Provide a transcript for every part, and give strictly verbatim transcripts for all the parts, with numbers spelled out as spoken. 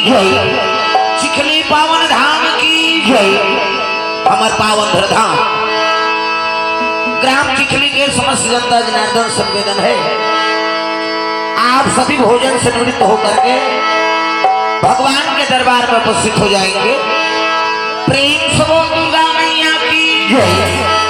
जय। चिखली पावन धाम की जय। हमर पावन धरधाम ग्राम चिखली के समस्त जनता जनार्दन संवेदन है, आप सभी भोजन से निवृत्त होकर के भगवान के दरबार में उपस्थित हो जाएंगे। प्रेम से बोल दुर्गा मैया की जय।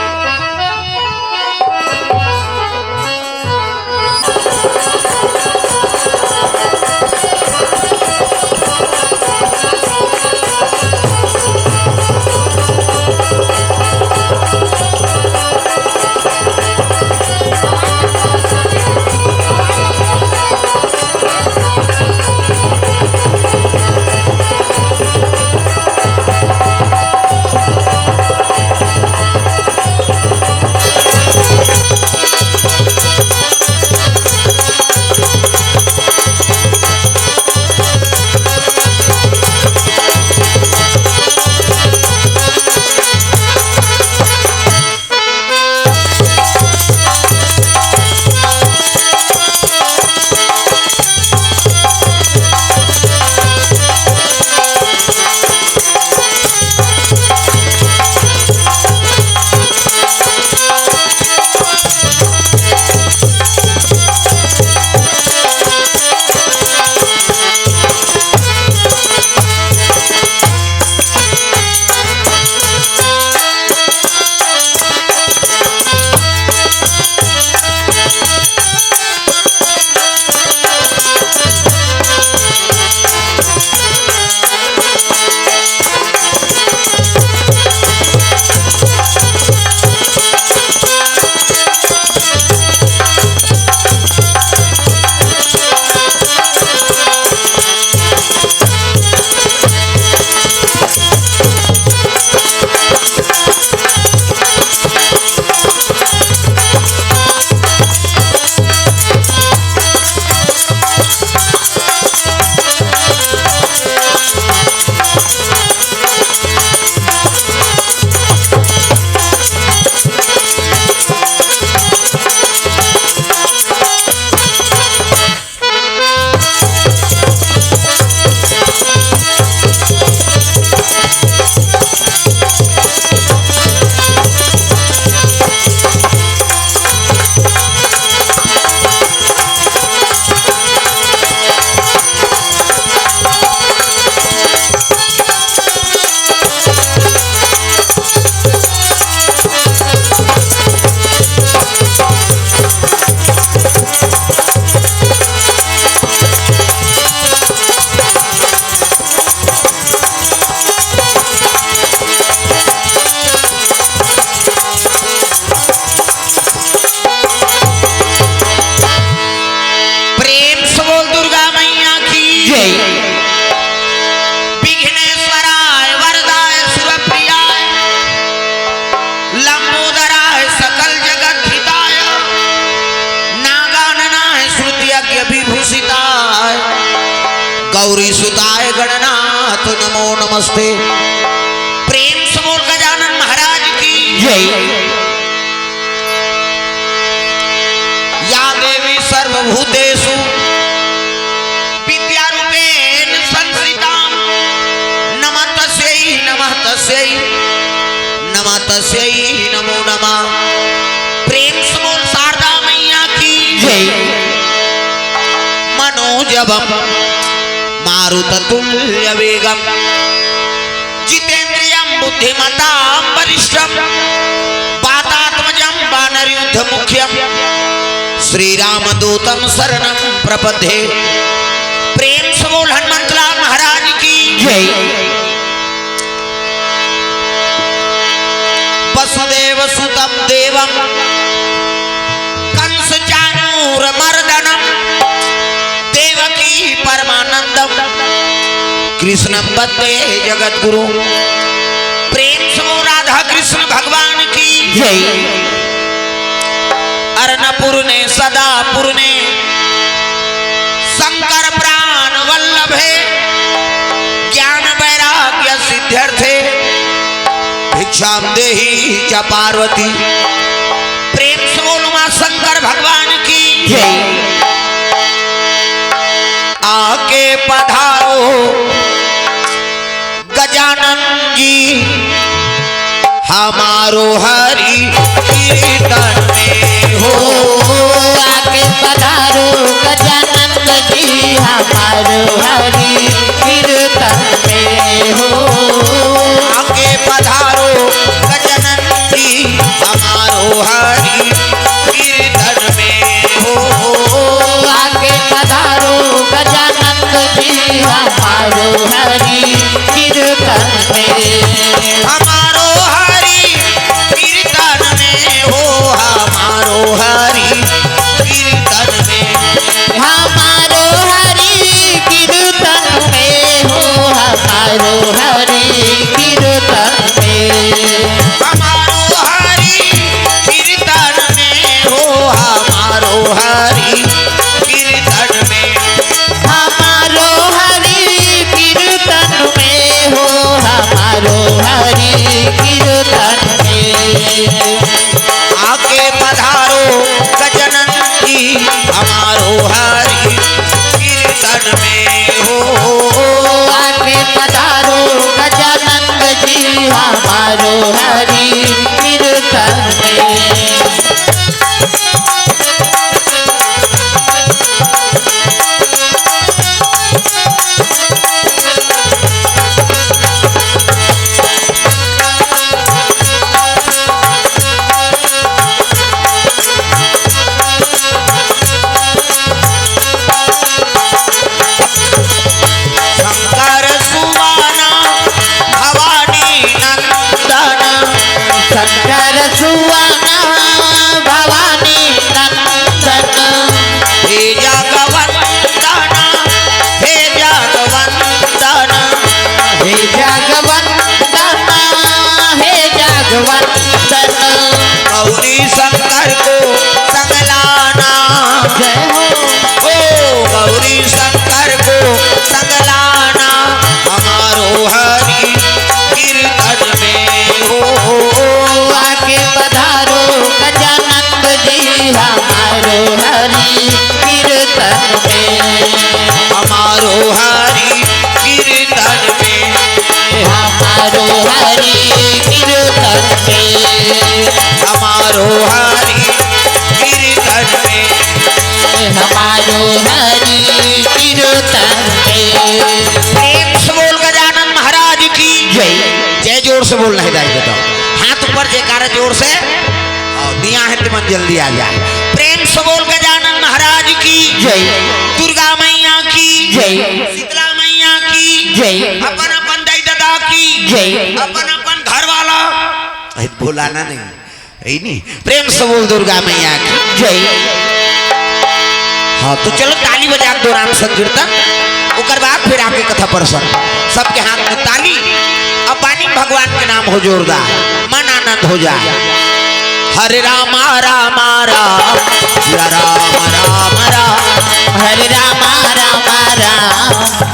प्रेम से बोल दुर्गा मैया की जय। विघ्नेश्वराय वरदाय सुरप्रियाय लंबोदराय सकल जगत हिताय नागाननाय श्रुति यज्ञ विभूषिताय गौरी सुताय गणनाथ नमो नमस्ते। प्रेम से बोल गजानन महाराज की जय। या देवी सर्वभूतेषु विद्यारूपेण संस्थिता। नमः तस्यै, नमः तस्यै, नमः तस्यै नमो नमः। प्रेम से बोल शारदा मैया की जय। मनोजवम मारुततुल्य वेगम जितेंद्रियम बुद्धिमताम वरिष्ठम वातात्मजम वानरयूथ मुख्यम श्री रामदूतम शरणम प्रपद्ये। प्रेम से बोल हनुमंतलाल महाराज की जय। वसुदेव सुतम देवम कंस चाणूर मर्दनम देवकी परमानंदम कृष्णम वंदे जगत गुरु। प्रेम से बोल राधा कृष्ण भगवान की जय। अर्णपूर्णे सदा पूर्णे शंकर प्राण वल्लभे ज्ञान वैराग्य सिद्ध्यर्थे भिक्षाम देहि च पार्वती। प्रेम से बोल उमा शंकर भगवान की जय। आके पधारो गजानन जी हमारो हरि कीर्तन में हो। आके पधारो गजानन जी हमारो हरि कीर्तन में हो। आके पधारो गजानन जी हमारो हरि कीर्तन में हो। आके पधारो गजानन जी हमारो हरि कीर्तन में। हमारो हरि कीर्तन में हो, हमारो हरि कीर्तन में। हमारो हरि कीर्तन में हो, हमारो हरि कीर्तन में। हमारो हरि कीर्तन में हो, हमारो हरि कीर्तन में। हमारो हरि कीर्तन में हो, हमारो हरि कीर्तन में। आके पधारो गजानन जी हमारो हरि कीर्तन में हो। आके पधारो गजानन जी हमारो हरि कीर्तन में। शंकर सुवन भवानी नंदन। शंकर सुवन भवानी नंदन। हे जगवंदन, हे जगवंदन। हे जगवंदन, हे जगवंदन। गौरी शंकर को संग लाना। जय हो। ओ गौरी शंकर को संग लाना, हमारो हरि कीर्तन में हो। आके पधारो गजानंद जी हमारो हरि कीर्तन में। हमारो हरि कीर्तन में। हमारो हरि कीर्तन में। हमारो हरि कीर्तन में। हमारो हरि कीर्तन में। प्रेम से बोल गजानन महाराज की जय। जय जोर से बोल, नहीं दाई बताओ। हाथ ऊपर, जयकारा जोर से। और दिया है तो मन जल्दी आ जाए। प्रेम से बोल गजानन महाराज की जय। दुर्गा मैया की जय। शीतला मैया की जय। अपन अपन दाई दादा की जय। अपन अपन घर वाला। अरे, बुलाना नहीं। यही नहीं, प्रेम से बोल दुर्गा मैया की जय। हाँ, तो चलो ताली बजा के दो राम संकीर्तन, ओकर बाद फिर आके कथा प्रसंग। सबके हाथ में ताली, अब बानी भगवान के नाम हो जोरदार, मन आनंद हो जाए। हरे रामा रामा राम, सिया राम राम राम। हरे रामा रामा राम।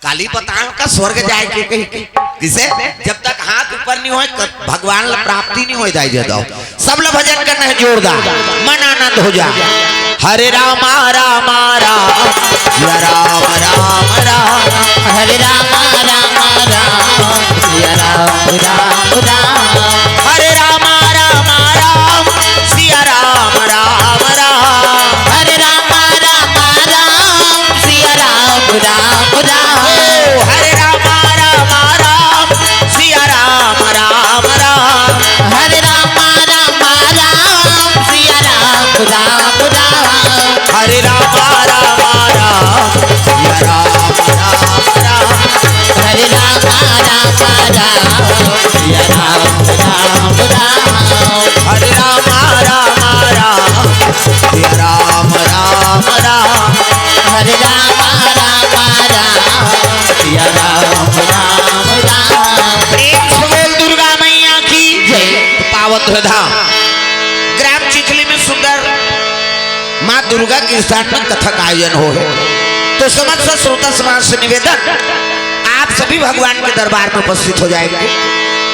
काली बताओ का स्वर्ग जाए के कही के। किसे? जब तक हाथ ऊपर नहीं होए, क-, भगवान ला प्राप्ति नहीं होए, दाई दे दो। सब ला भजन करना है जोरदार, मन आनंद हो जाए। हरे रामा रामा राम, सिया राम राम राम। हरे रामा रामा राम, सिया राम राम राम। हरे रामा रामा राम, सिया राम राम राम। हरे रामा रामा राम, सिया राम राम राम। ओ हरे रामा रामा राम, सिया राम राम राम। हरे रामा रामा राम, सिया राम राम राम। हरे रामा रामा राम, सिया राम राम राम। हरे रामा रामा राम, सिया राम राम राम। हरे रामा रामा राम, सिया राम राम राम। हरे रामा रामा राम, सिया राम राम राम। प्रेम से बोल दुर्गा मैया की जय। पावन धाम ग्राम चिखली में सुंदर माँ दुर्गा के स्थान में कथा का आयोजन हो है। तो समस्त श्रोता समाज से निवेदन, आप सभी भगवान के दरबार में उपस्थित हो जाएंगे।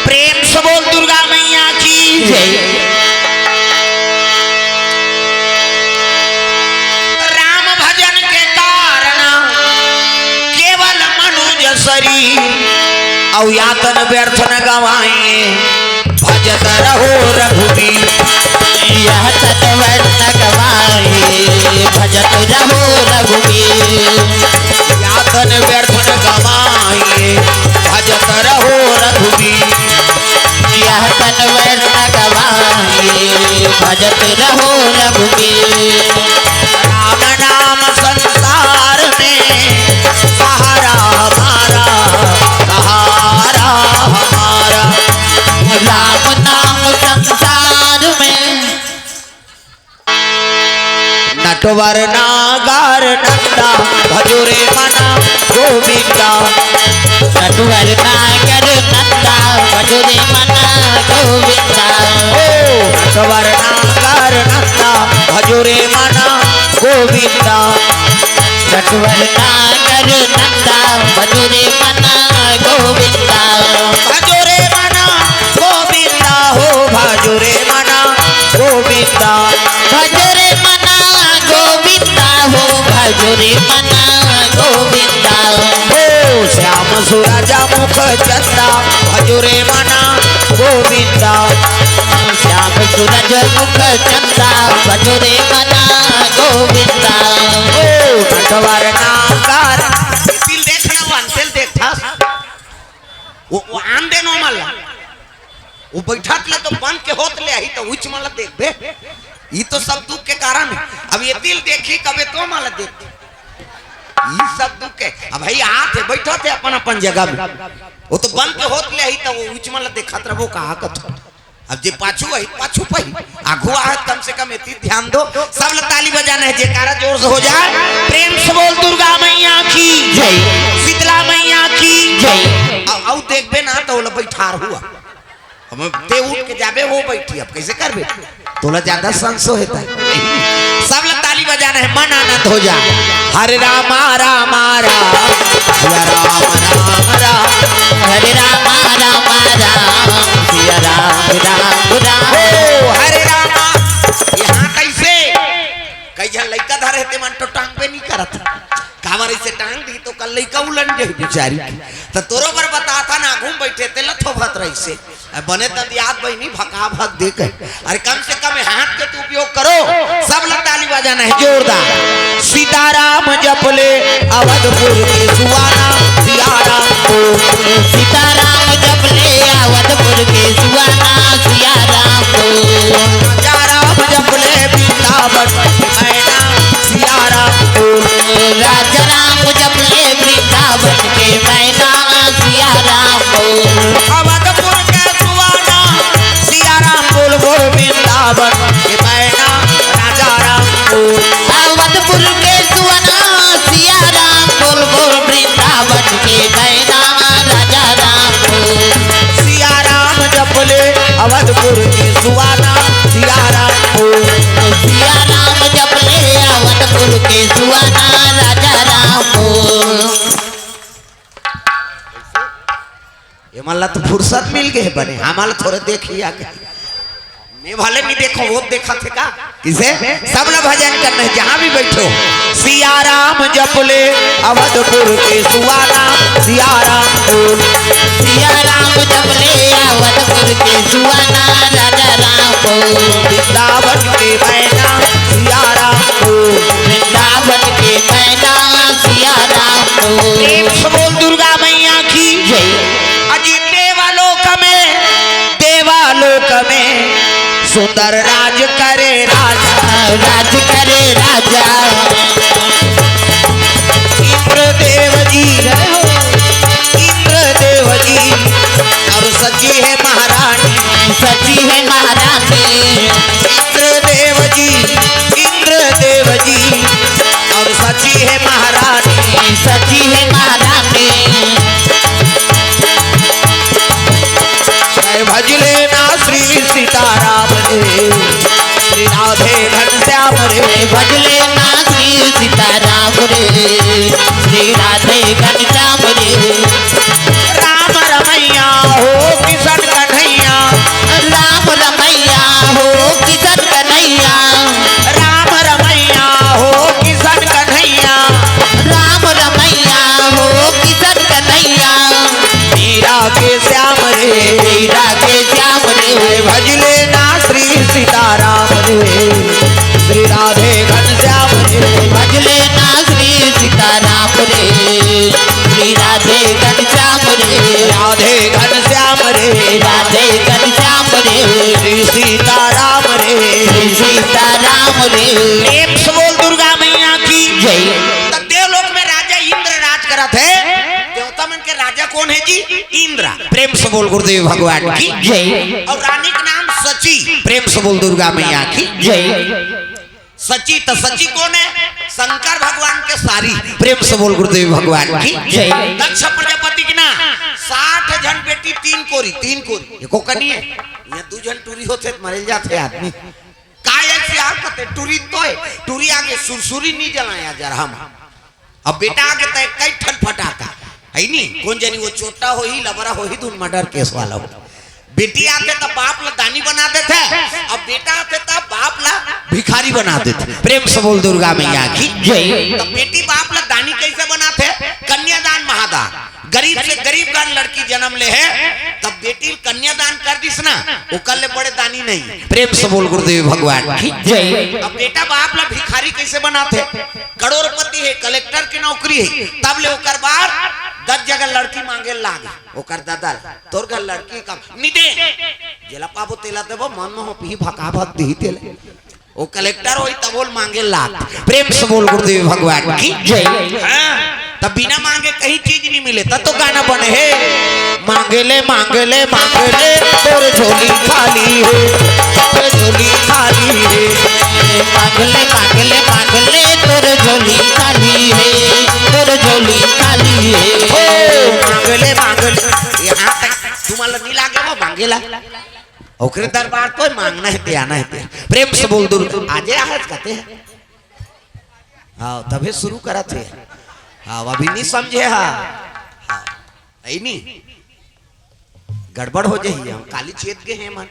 प्रेम से बोल दुर्गा मैया की जय। राम भजन के कारण केवल मनुज शरीर, या तन व्यर्थ न गवाए, भजत रहो रघुबीर। या तन व्यर्थ न गवाए, भजत रहो रघुबीर। या तन व्यर्थ न गवाए, भजत रहो रघुबीर। या तन व्यर्थ न गवाए, भजत रहो रघुबीर। राम नाम संसार में सहारा हमारा, सहारा हमारा। राम नाम संसार में नटवर नागर नंदा, भजो रे मना गोविंदा। नटवर नागर नंदा, भजो रे मना गोविंदा। ओ, नटवर नागर नंदा, भजो रे मना गोविंदा। नटवर नागर नंदा, भजो रे मना गोविंदा। भजो रे मना गोविंदा हो, भजो रे मना गोविंदा। भजो रे मना गोविंदा हो, भजो रे मना गोविंदा। ओ श्याम सूरज मुख चंदा, भजो रे मना गोविंदा। श्याम सूरज मुख चंदा, भजो रे मना गोविंदा। ओ नटवर नागर। तिल देखना वन, तिल देख था। वो, वो आन दे नो मल्ला। वो बैठत ले तो बन के होत ले आही तो उच मल्ला देखबे। ई तो सब दुख के कारण है। अब ये तिल देखी कबे तो मल्ला देख। ई सब दुख के। अब भाई आत है, बैठत है अपन अपन जगह में। वो तो बन के होत ले आही तो वो उच मल्ला देखत रहो कहा कथो। अब जे पाछू आई, पाछू पही, आगू आहत, कम से कम एती ध्यान दो। सब ला ताली बजाना है, जयकारा जोर से हो जाए। प्रेम से बोल दुर्गा मैया की जय। शीतला मैया की जय। अउ, अउ देखबे ना तो ओला बैठार हुआ। अब ते उठ के जाबे, वो बैठी, अब कैसे करबे? तोला ज्यादा संसो हेता। सब ला ताली बजाना है, मन आनंद हो जा। हरे रामा रामा राम, सिया राम राम राम। हरे रामा रामा राम, सिया राम राम राम। ओ हरे रामा। यहाँ कैसे? कई झन लइका धरे हे, ते मन तो टांगबे नहीं करत। काबर ऐसे टांग दी तो कल लइका उलन जाही बिचारी। तो तोरो बर बतात हन, आगू में बैठे ते ला थोभत रहिसे। अब बने दंदियात बहिनी भका भक दे कहे। अरे कम से कम हाथ के तो उपयोग करो। सब ला ताली बजाना है जोरदार। सीताराम जप ले अवधपुर के सुहाना, सिया राम को। सीताराम जप ले अवधपुर के सुहाना, सिया राम को। राजा राम जप ले वृंदावन की मैना, सिया राम को। राजा राम जप ले वृंदावन के मैना, सिया राम को। अवधपुर के सुहाना, सिया राम बोल बोल वृंदावन के मैना, राजा राम को। अवधपुर के सुहाना, सिया राम बोल बोल वृंदावन के मैना, राजा राम को। सिया राम जप ले अवधपुर के सुहाना, सिया राम को। सिया राम जप ले अवधपुर के सुहाना, राजा राम को। ये मन ला तो फुर्सत मिल गए बने, हमन ला थोड़े देखिया के। मैं भले नहीं देखो, वो देखा थे का? किसे? सब ला भजन करना है, जहाँ भी बैठो। सिया राम जप ले अवधपुर के सुहाना, सिया राम को। सिया राम जप ले अवधपुर के सुहाना, राजा राम को। वृंदावन के मैना, सिया राम को। वृंदावन के मैना, सिया राम को। प्रेम से बोल दुर्गा मैया की जय। अजी देवालोक में, देवालोक में सुंदर राज करे राजा। राज करे राजा। इंद्रदेव जी, इंद्रदेव जी और सची है महारानी। सची है महारानी। इंद्रदेव जी, इंद्रदेव जी और सची है महारानी। सची है महारानी। जय भजले ना श्री सीताराम रे, श्री राधे घनश्याम रे। भजले ना श्री सीताराम रे, श्री राधे घनश्याम रे। राम रमैया हो किशन कन्हैया। राम रमैया हो किशन कन्हैया। राम रमैया हो किशन कन्हैया। राम रमैया हो किशन कन्हैया। मीरा श्याम रे, श्री राधे घनश्याम रे, राधे घनश्याम रे, राधे घनश्याम रे, श्री सीताराम रे, श्री सीताराम रे। प्रेम से बोल दुर्गा मैया की जय। त देवलोक में राजा इंद्र राज करत हे। देवता मन के राजा कोन हे जी? इंद्र। प्रेम से बोल गुरुदेव भगवान की जय। अउ रानी के नाम सची। प्रेम से बोल दुर्गा मैया की जय। सची त सची कोन हे? शंकर भगवान के सारी। प्रेम से बोल गुरुदेव भगवान की जय। दक्ष प्रजापति के ना साठ झन बेटी, तीन कोरी, तीन कोरी, एको कनी हे। इहाँ दू झन टूरी होथे त मरेल जाथे आदमी। का ऐसे यार कते टूरी तोय, टूरी आगे सुरसुरी नी जलाया जरा हम। अब बेटा आगे त कई ठन फटाका, हे नी? कोन जनी वो चोटा होही, लबरा होही, धुन मर्डर केस वाला हो। बेटी आथे त बाप ला दानी बना देथे, अब बेटा आथे त बाप ला भिखारी बना देथे। प्रेम से बोल दुर्गा मैया की जय। त बेटी बाप ला दानी कैसे बनाथे? कन्यादान महादान। गरीब से गरीब घर लड़की जन्म ले हे, तब बेटी कन्यादान कर दिस ना, ओकर ले बड़े दानी नहीं। प्रेम से बोल गुरुदेव भगवान की जय। अब बेटा बाप ला भिखारी कैसे बनाथे? करोड़पति हे, कलेक्टर के नौकरी हे, तब ले ओकर बाद दस जगह लड़की मांगे लागे। ओकर दादा ला, "तोर घर लड़की कम नी दे, जेला पाबो तेला देबो, मन में हो पीही भका भक दिही तेला।" वो कलेक्टर होई तब बोल मांगे लात। प्रेम से बोल गुरुदेव भगवान की जय। हाँ, तब बिना मांगे कहीं चीज नहीं मिले, तब तो गाना बने हे। मांगे ले, मांगे ले, मांगे ले, तोर झोली खाली हे, तोर झोली खाली हे। मांग ले, मांग ले, मांग ले, तोर झोली खाली हे, तोर झोली खाली हे। ओ, मांग ले, मांग ले, यहाँ तक तुम्हारा नहीं लागे वो मांगेला। ओकरे दरबार तो मांगना हे ते, आना हे ते। प्रेम से बोल दुर्गा, आजे आहस कथे हे। हाँ, तभे शुरू करत हे। हाँ, अभी नहीं समझे हा। हाँ, हे नी। गड़बड़ हो जाही, हम काली चेत के हे मन।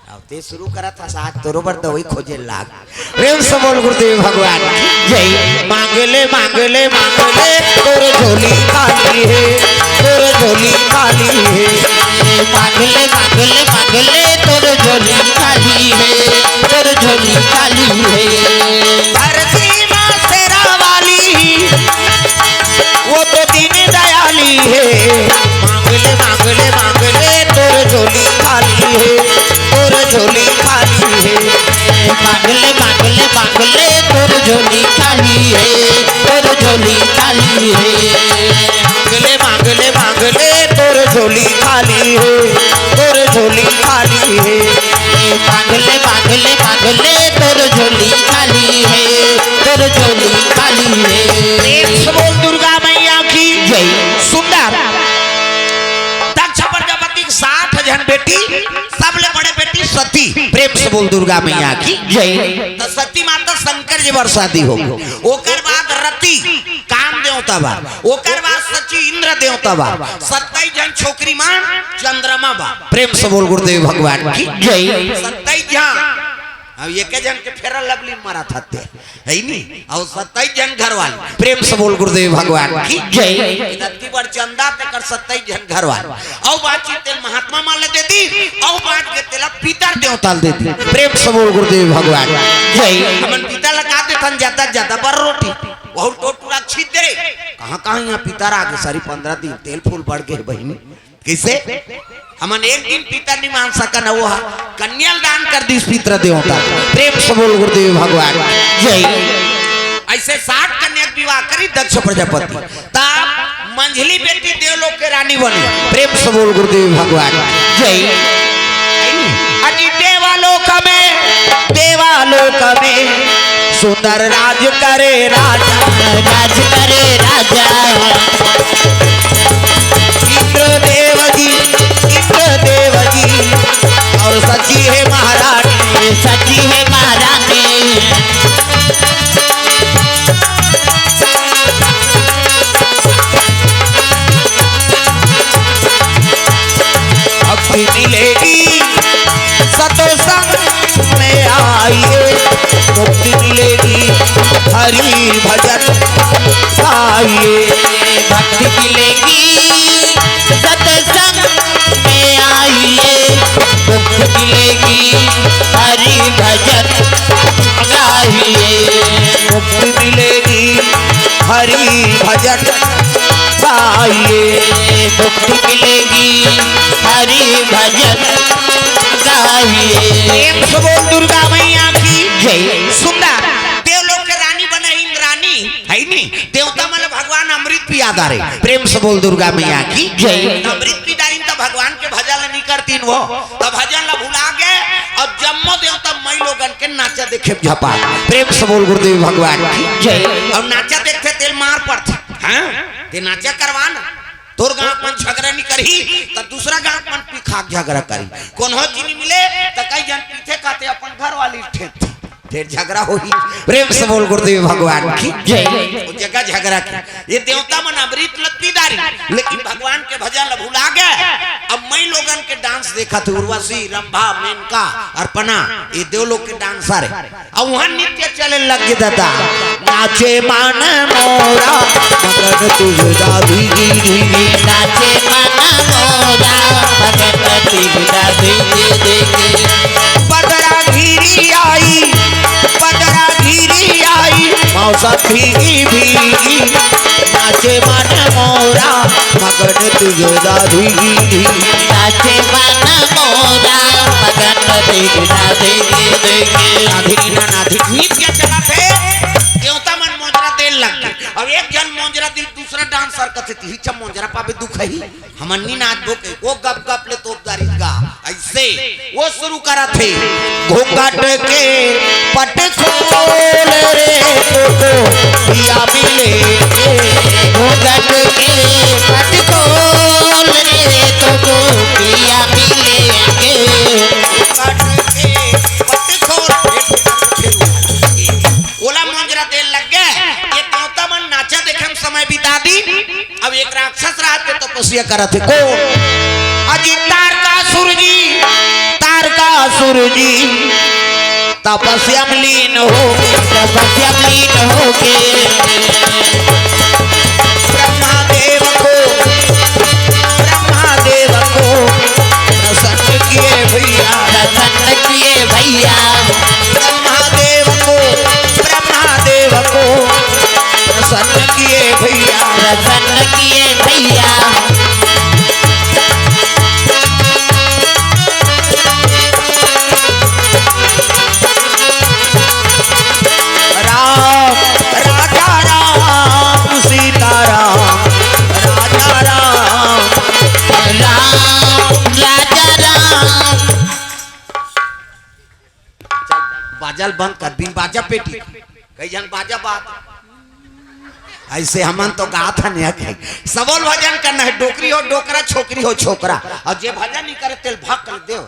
अब ते शुरू करत हस, आज तोरो बर दवाई खोजे लाग। प्रेम से बोल गुरुदेव भगवान की जय। मांग ले, मांग ले, मांग ले, तोर झोली खाली हे, तोर झोली खाली हे। मांग ले, मांग ले, मांग ले, तोर झोली खाली हे, तोर झोली खाली हे। धरती माँ शेरा वाली, वो तो दीन दयाली हे। मांग ले, मांग ले, मांग ले, तोर झोली खाली हे, तोर झोली खाली हे। मांग ले, मांग ले, मांग ले, तोर झोली खाली हे, तोर झोली खाली हे। मांग ले, मांग ले, मांग ले, तोर झोली खाली हे, तोर झोली खाली हे। मांग ले, मांग ले, मांग ले, तोर झोली खाली हे, तोर झोली खाली हे। प्रेम से बोल दुर्गा मैया की जय। सुंदर। दक्ष प्रजापति के साठ झन बेटी, सबले बड़े बेटी सती। प्रेम से बोल दुर्गा मैया की जय। त सती माता शंकर जी बर शादी हो, ओकर बाद रति काम देवता बर, ओकर बाद सची इंद्र देवता बर, सत्ताईस झन छोकरी मान चंद्रमा बर। प्रेम से बोल गुरुदेव भगवान की जय। सत्ताईस झन, अब एक झन के फेरा लवली मारा था ते, हे नी? अउ सत्ताईस झन घर वाली। प्रेम से बोल गुरुदेव भगवान की जय। रत्ती बर चंदा तेकर सत्ताईस झन घर वाली। अउ बाची तेल महात्मा मन ल दे दी, अउ बाच के तेला पितर देवता ल दे दी। प्रेम से बोल गुरुदेव भगवान जय। हमन पितर ल का देथन, ज्यादा ज्यादा बर रोटी, वहू टोटूरा छीत दे रे। कहाँ कहाँ यहाँ पितर आगे, सारी पंद्रह दिन तेल फूल बढ़ गे बहिनी। कइसे? हमन एक दिन पितर नहीं मान सकन, वो हा कन्या दान कर दिस पितर देवता। प्रेम से बोल गुरुदेव भगवान जय। ऐसे साठ कन्या के विवाह करी दक्ष प्रजापति, तब मंझली बेटी देवलोक के रानी बनी। प्रेम से बोल गुरुदेव भगवान जय। अजी देवालोक में, देवालोक में सुंदर राज करे राजा, राज करे राजा। इंद्रदेव जी, इंद्रदेव जी, अउ सची हे महारानी, सची हे महारानी। भक्ति मिलेगी सत्संग में आइए, मुक्ति मिलेगी हरि भजन गाइए। हरि भजन गाइए। दुख मिलेगी हरि भजन गाइए। प्रेम से बोल दुर्गा मैया की जय। सुंदर देवलोक के रानी बने इंद्राणी, है नी? देवता मन ल भगवान अमृत पिया डारे। प्रेम से बोल दुर्गा मैया की जय। अमृत पी डारिन त भगवान के भजन ल नी करतिन वो, त भजन ल भुला गे। अउ जम्मो देवता मई लोगन के नाचा देखे झपा। प्रेम से बोल गुरुदेव भगवान की जय। अउ नाचा देखथे तेल मार पड़थे। हाँ, ते नाचा करवा ना। तोर गांव मन झगड़ा नी करही, त दूसरा गांव मन पिखाक झगड़ा करही। कोनो चीज नी मिले, त कई झन पीथे खाथे अपन घर वाली ठेंकथे। फेर झगड़ा होही। प्रेम से बोल गुरुदेव भगवान की जय। वो जगह झगड़ा के, ये देवता मन अमृत ल पी डारिन, लेकिन भगवान के भजन ल भुला गे। अब मई लोगन के डांस देखथे, उर्वशी, रंभा, मेनका, अर्पणा, ये देवलोक के डांसर हे। अब वहां नृत्य चले लग गे दादा। नाचे मन मोरा, मगन तुझ दादी। नाचे मन मोरा, मगन तुझ दादी। बदरा घिरी आई, बदरा घिरी आई, मौसम भीगी भीगी। नाचे मन मोरा, मगन तुझ दादी। नाचे मन मोरा, मगन तुझ दादी। नाधिन नाधिन नृत्य चलत हे, देवता मन मोजरा देन लग गे। अब एक झन मोजरा दिस, दूसरा डांसर कथे, "तिही च मोजरा पाबे दुखही।" हमन नी नाचबो के, वो गप गप ले तोप डारिस गा। अइसे वो शुरू करथे, घूंघट के पट खोल रे तोको पिया मिलेंगे। घूंघट के पट खोल रे तोको पिया मिलेंगे। घूंघट के पट खोल रे तोको। ओला मोजरा देन लग गे, ये देवता मन नाचा देखे म समय बिता दिस। अब एक राक्षस रात के तपस्या करत हे। कोन? अजी तारकासुर जी, तारकासुर जी तपस्या में लीन हो, तपस्या में लीन होके ब्रह्मा देव को, ब्रह्मा देव को प्रसन्न किए भैया, प्रसन्न किए भैया। ब्रह्मा देव को, ब्रह्मा देव को प्रसन्न किए भैया, प्रसन्न किए भैया। राम, राजा राम, सीता राम, राजा राम। राम, राजा राम। चल, बाजा ल बंद कर, बिन बाजा पेटी। कई झन बाजा बात। अइसे हमन तो गात हन या कहीं। सबो ल भजन करना हे, डोकरी हो डोकरा, छोकरी हो छोकरा। अउ जे भजन नी करे तेल भक कर देव।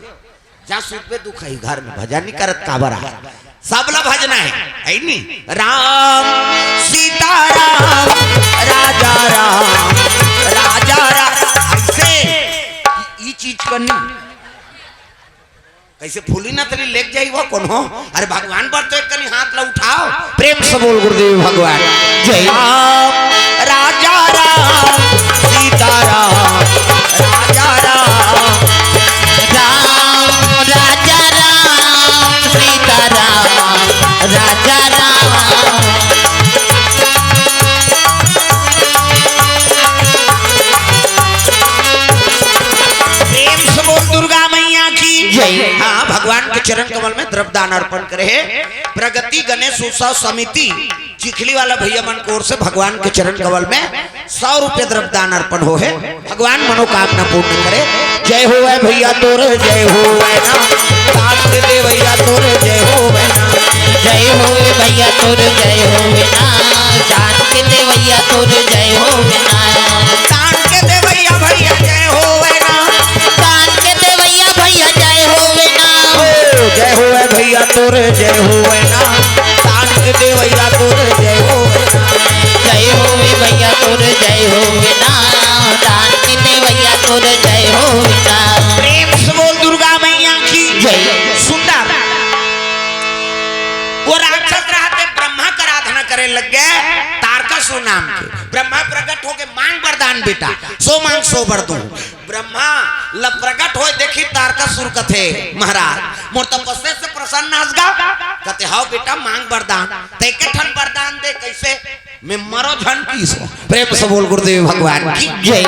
जा सुतबे दुखही घर में, भजन नी करत काबर आ। सब ला भजना हे, है नी? राम, सीता राम, राजा राम, राजा राम। अइसे ई, ई चीज करनी। कइसे फूली नतरी लेग जाही वो कोनो? अरे भगवान बर तो एक कनी हाथ ला उठाव। प्रेम से बोल गुरुदेव भगवान जय। राम, राजा राम, सीता राम, राजा राम। राम, राजा राम, सीता राम, राजा राम। प्रेम से बोल दुर्गा मैया की जय। हाँ, भगवान के चरण कमल में द्रव्य दान अर्पण करे हे प्रगति गणेश उत्सव समिति चिखली वाला भैया मन की ओर से भगवान के चरण कमल में सौ रुपये द्रव्य दान अर्पण हो हे। भगवान मनोकामना पूर्ण करे। जय होवै भैया तोर जय होवै ना, दान के दे भैया तोर जय होवै ना। जय होवै भैया तोर जय होवै ना, दान के दे भैया तोर जय होवै ना। दान के दे भैया, भैया जय होवै ना। दान के दे भैया, भैया जय होवै ना। ओ, जय होवै भैया तोर जय होवै ना, दान के दे भैया तोर जय होवै ना। जय होवै भैया तोर जय होवै ना, दान के दे भैया तोर जय होवै ना। प्रेम से बोल दुर्गा मैया की जय। सुंदर। वो राक्षस रहते ब्रह्मा का आराधना करे लग गे, तारकासुर नाम के। ब्रह्मा प्रकट होके मांग वरदान बेटा, सो मांग सो वर दूं। ब्रह्मा ल प्रकट होय देखिस तारकासुर कथे, महाराज मोर तपस्या से प्रसन्न हस गा? कथे हव बेटा मांग वरदान। त एके ठन वरदान दे, कइसे? मैं मरो झन किहिस हों। प्रेम से बोल गुरुदेव भगवान की जय।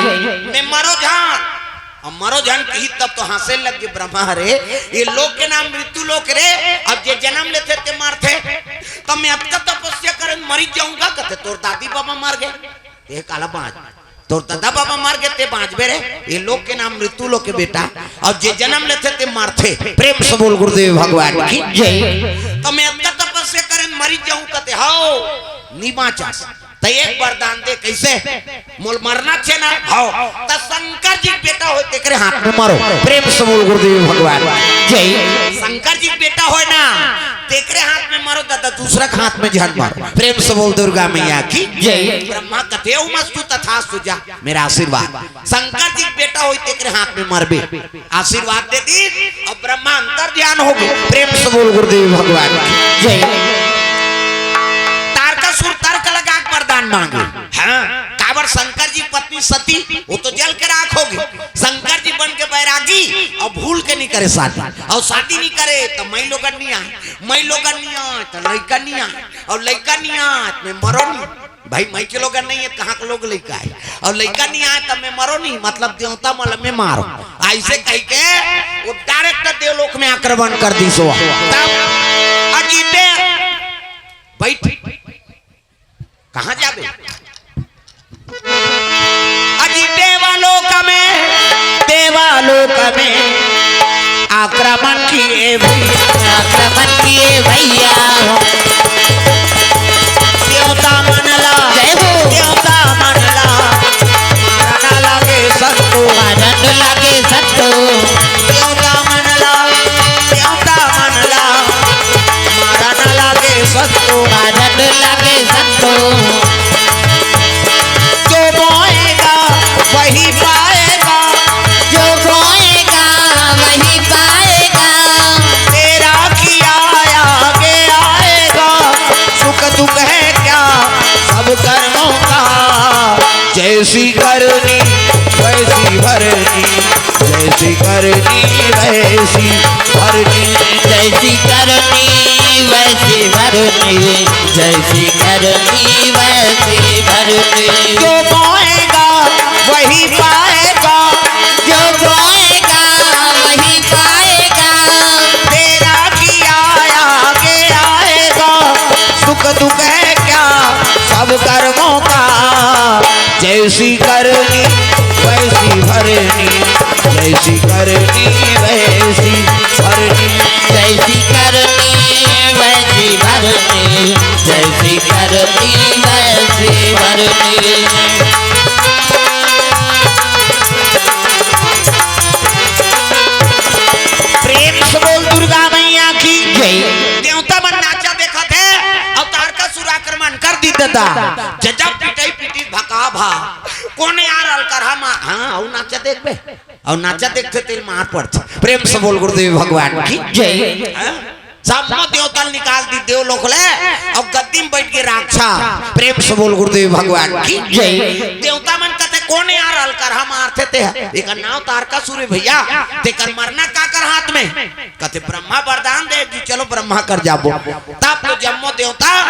मैं मरो झन। अब मरो झन किहिस तब तो हंसे लग गे ब्रह्मा, "अरे, ये लोक के नाम मृत्यु लोक रे, अब जे जन्म लेथे ते मरथे, त मैं अतका तपस्या करें मरी जाहूं का?" कथे, "तोर दादी बाबा मर गे, ते काला बांच, तोर दादा बाबा मर गे, ते बांचबे रे, ये लोक के नाम मृत्यु लोक के बेटा, अब जे जन्म लेथे ते मरथे।" प्रेम से बोल गुरुदेव भगवान की जय। "त मैं अतका तपस्या करें मरी जाहूं?" कथे, "हव, नी बांचस।" त एक वरदान दे, कइसे? "मोला मरना हे ना?" "हव।" "त शंकर जी के बेटा होय, तेकरे हाथ में मरो।" प्रेम से बोल गुरुदेव भगवान जय। "शंकर जी के बेटा होय ना, तेकरे हाथ में मरो दादा, दूसरा के हाथ में झन मरो।" प्रेम से बोल दुर्गा मैया की जय। ब्रह्मा कथे, "ओम अस्तु तथास्तु, जा, मेरा आशीर्वाद।" शंकर जी के बेटा होय, तेकरे हाथ में मरबे। आशीर्वाद दे दिस, अब ब्रह्मा अंतर ध्यान हो गे। प्रेम से बोल गुरुदेव भगवान की जय। तारकासुर तर्क लगा के वरदान मांगे। हाँ, काबर शंकर जी की पत्नी सती, वो तो जल के राख हो गे। शंकर जी बन के बैरागी, अउ भूल के नी करे शादी, अउ शादी नी करे त मई लोगन नी आय, मई लोगन नी आय त लइका नी आय, अउ लइका नी आय त मैं मरो नी। भाई, मई के लोगन नहीं है, कहाँ के लोग लइका है? अउ लइका नी आय त मैं मरो नी, मतलब देवता मन ला मैं मारो। अइसे कहिके वो direct देवलोक में आक्रमण कर दिस। तब अजीते बैठ, कहाँ जाबे? अजी देवलोक में, देवलोक में आक्रमण किए भैया, आक्रमण किए भैया। देवता मन ला, जय हो। देवता मन ला मारन लागे संतो। मारन लागे संतो। देवता मन ला, देवता मन ला मारन लागे संतो। मारन लागे संतो। जो बोएगा वही पाएगा। जो बोएगा वही पाएगा। तेरा किया आगे आएगा। सुख दुख है क्या सब कर्मों का। जैसी करनी वैसी भरनी। जैसी करनी वैसी भरनी। जैसी करनी वैसी भरनी। जैसी करनी वैसी भरनी। जो बोएगा वही पाएगा। जो बोएगा वही पाएगा। तेरा किया आगे आएगा। सुख दुख है क्या सब कर्मों का। जैसी करनी वैसी भरनी। जैसी करनी वैसी भरनी। जैसी करनी वैसी भरनी। जैसी करनी वैसी भरनी। प्रेम से बोल दुर्गा मैया की जय। देवता मन नाचा देखत हे, अउ तारकासुर आक्रमण कर दिस दादा। जब पिटई पिटिस भका भा। कोन यार अलकरहा मा, हाँ, अउ नाचा देखबे। अउ नाचा देखथे तेला मार पड़थे। प्रेम से बोल गुरुदेव भगवान की जय। हाँ? सब देवता ल निकाल दिस देवलोक ले, अउ गद्दी में बैठ गे राक्षस। प्रेम से बोल गुरुदेव भगवान की जय। देवता मन कथे, "कोन यार अलकरहा मारथे ते ह? एकर नाव तारकासुर हे भैया, तेकर मरना काकर हाथ में?" कथे, "ब्रह्मा वरदान दे कि चलो ब्रह्मा कर जाबो।" तब तो जम्मो देवता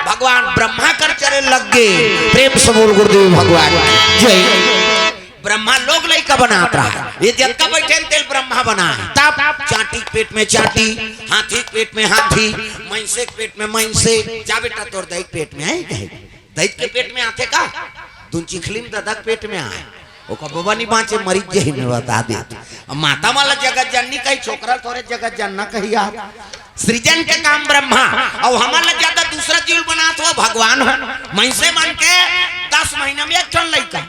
भगवान ब्रह्मा कर चले लग गे। प्रेम से बोल गुरुदेव भगवान की जय। ब्रह्मा लोग लइका बनात रहा। ये जतका बइठे हे तेला ब्रह्मा बनाय। तब चांटी के पेट में चांटी, हाथी के पेट में हाथी, मइनसे के पेट में मइनसे। जा बेटा, तोर दई के पेट में आय कहे। दई के पेट में आथे का? दुन चिखली में ददा के पेट में आय। ओकर बबा नी बांचे, मरिच जही में बता दे। अब माता मन ला जगत जननी कही, छोकरा ल थोरे जगत जनना कही यार। सृजन के काम ब्रह्मा, अउ हमन ला ज्यादा दूसरा जीव बनात हो भगवान हो। मइनसे मन के दस महीना में एक ठन लइका।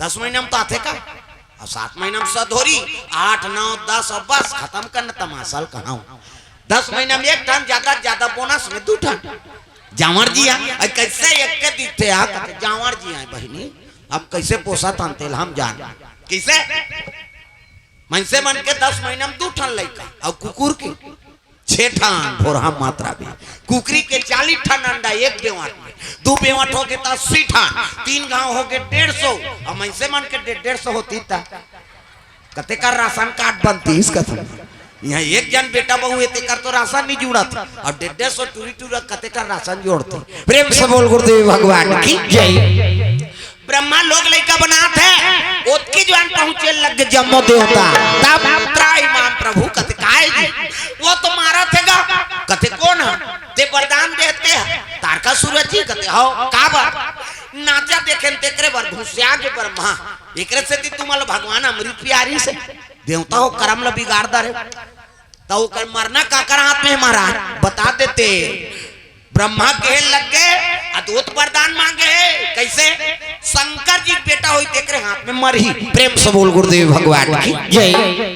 दस महीना में तो आथे का? अउ सात महीना में सधोरी, आठ, नौ, दस, अउ बस खतम करना तमाशा ल कहाऊं। दस महीना में एक ठन, ज्यादा से ज्यादा बोनस में दू ठन। जांवर जी आ, अउ कइसे एक के दिखथे आ, कथे, "जांवर जी आय बहिनी, हम कइसे पोसत हन तेला हम जान।" कइसे? मइनसे मन के दस महीना में दू ठन लइका, अउ कुकुर के छे ठन भोरहा मात्रा भी। कुकरी के चालीस ठन अंडा एक बेंवट में, दू बेंवट होगे त अस्सी ठन, तीन घांव होगे डेढ़ सौ, अउ मइनसे मन के डे-, डेढ़ सौ होतिस त कते कर राशन कार्ड बनतिस कथन। इहाँ एक जन बेटा बहू हे, तेकर तो राशन नहीं जुड़त, अउ डेढ़ डेढ़ सौ टूरी टूरा कते ठन राशन जोड़थे। प्रेम से बोल गुरुदेव भगवान की जय। ब्रह्मा लोग लइका बनात हे, ओतकी जुवार पहुँचे लग गे जम्मो देवता। तब त्राहि माम प्रभु कथे, "काय जी, वो तो मारत हे गा।" कथे, "कोन ह?" "ते वरदान देहे ते ह, तारकासुर जी।" कथे, "हव, काबर?" "नाचा देखेन तेकरे बर घुसिया गे ब्रह्मा, एकरे सेती तुमन ल भगवान अमृत पियारिस हे।" देवता हो करम ल बिगाड़ डरे। त ओकर मरना काकर हाथ में हे महाराज, बता देते। ब्रह्मा कहे लग गे, अद्भुत वरदान मांगे हे। कइसे? शंकर जी के बेटा होही, तेकरे हाथ में मरही। प्रेम से बोल गुरुदेव भगवान की जय।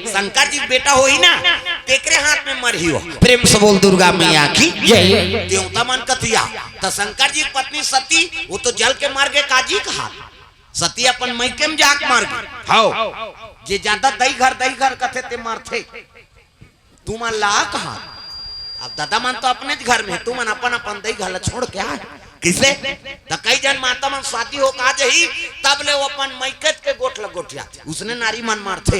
शंकर जी के बेटा होही ना, तेकरे हाथ में मरही हो। प्रेम से बोल दुर्गा मैया की जय। देवता मन कथिया, त शंकर जी के पत्नी सती, वो तो जल के मर गे, काजी कहा। सती अपन मइके में जाके मर गे। हव, जे जादा दई घर, दई घर कथे ते मरथे। तुमन ला कहा, अब ददा मन तो अपनेच घर में हे, तुमन अपन अपन दई घर ला छोड़ के आए। कइसे? त कई जन माता मन शादी होके आ जाही, तब ले वो अपन मइकेच के गोठ ला गोठियाथे। उसने नारी मन मरथे।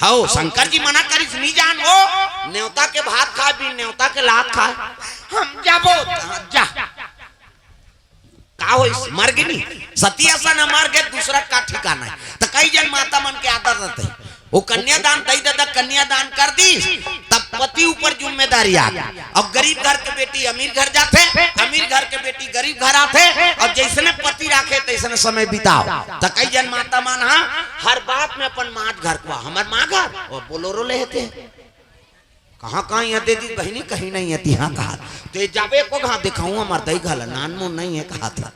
हव, शंकर जी मना करिस, "नी जान वो, नेवता के भात खाए, बिन नेवता के लात खाए।" "हम जाबो।" "हाँ, जा।" का होइस? मर गे नी? सती असन ह, मर गे, दूसरा का ठिकाना हे। त कई जन माता मन के आदत रहिथे, वो कन्यादान दई ददा कन्यादान कर दिस, तब पति ऊपर जिम्मेदारी आ गे। अब गरीब घर के बेटी अमीर घर जाथे, अमीर घर के बेटी गरीब घर आथे, अउ जइसने पति राखे तइसने समय बिताव। त कई जन माता मन ह हर बात में अपन माँ घर को, "हमर माँ घर, वो बोलोरो ले हेते।" कहाँ, कहाँ इहाँ दे दी बहिनी, कहीं नहीं है तिहाँ कहा। त ए जाबे एको घात देखाहूँ, हमर दई घर ला नानमुन नहीं हे कहा था।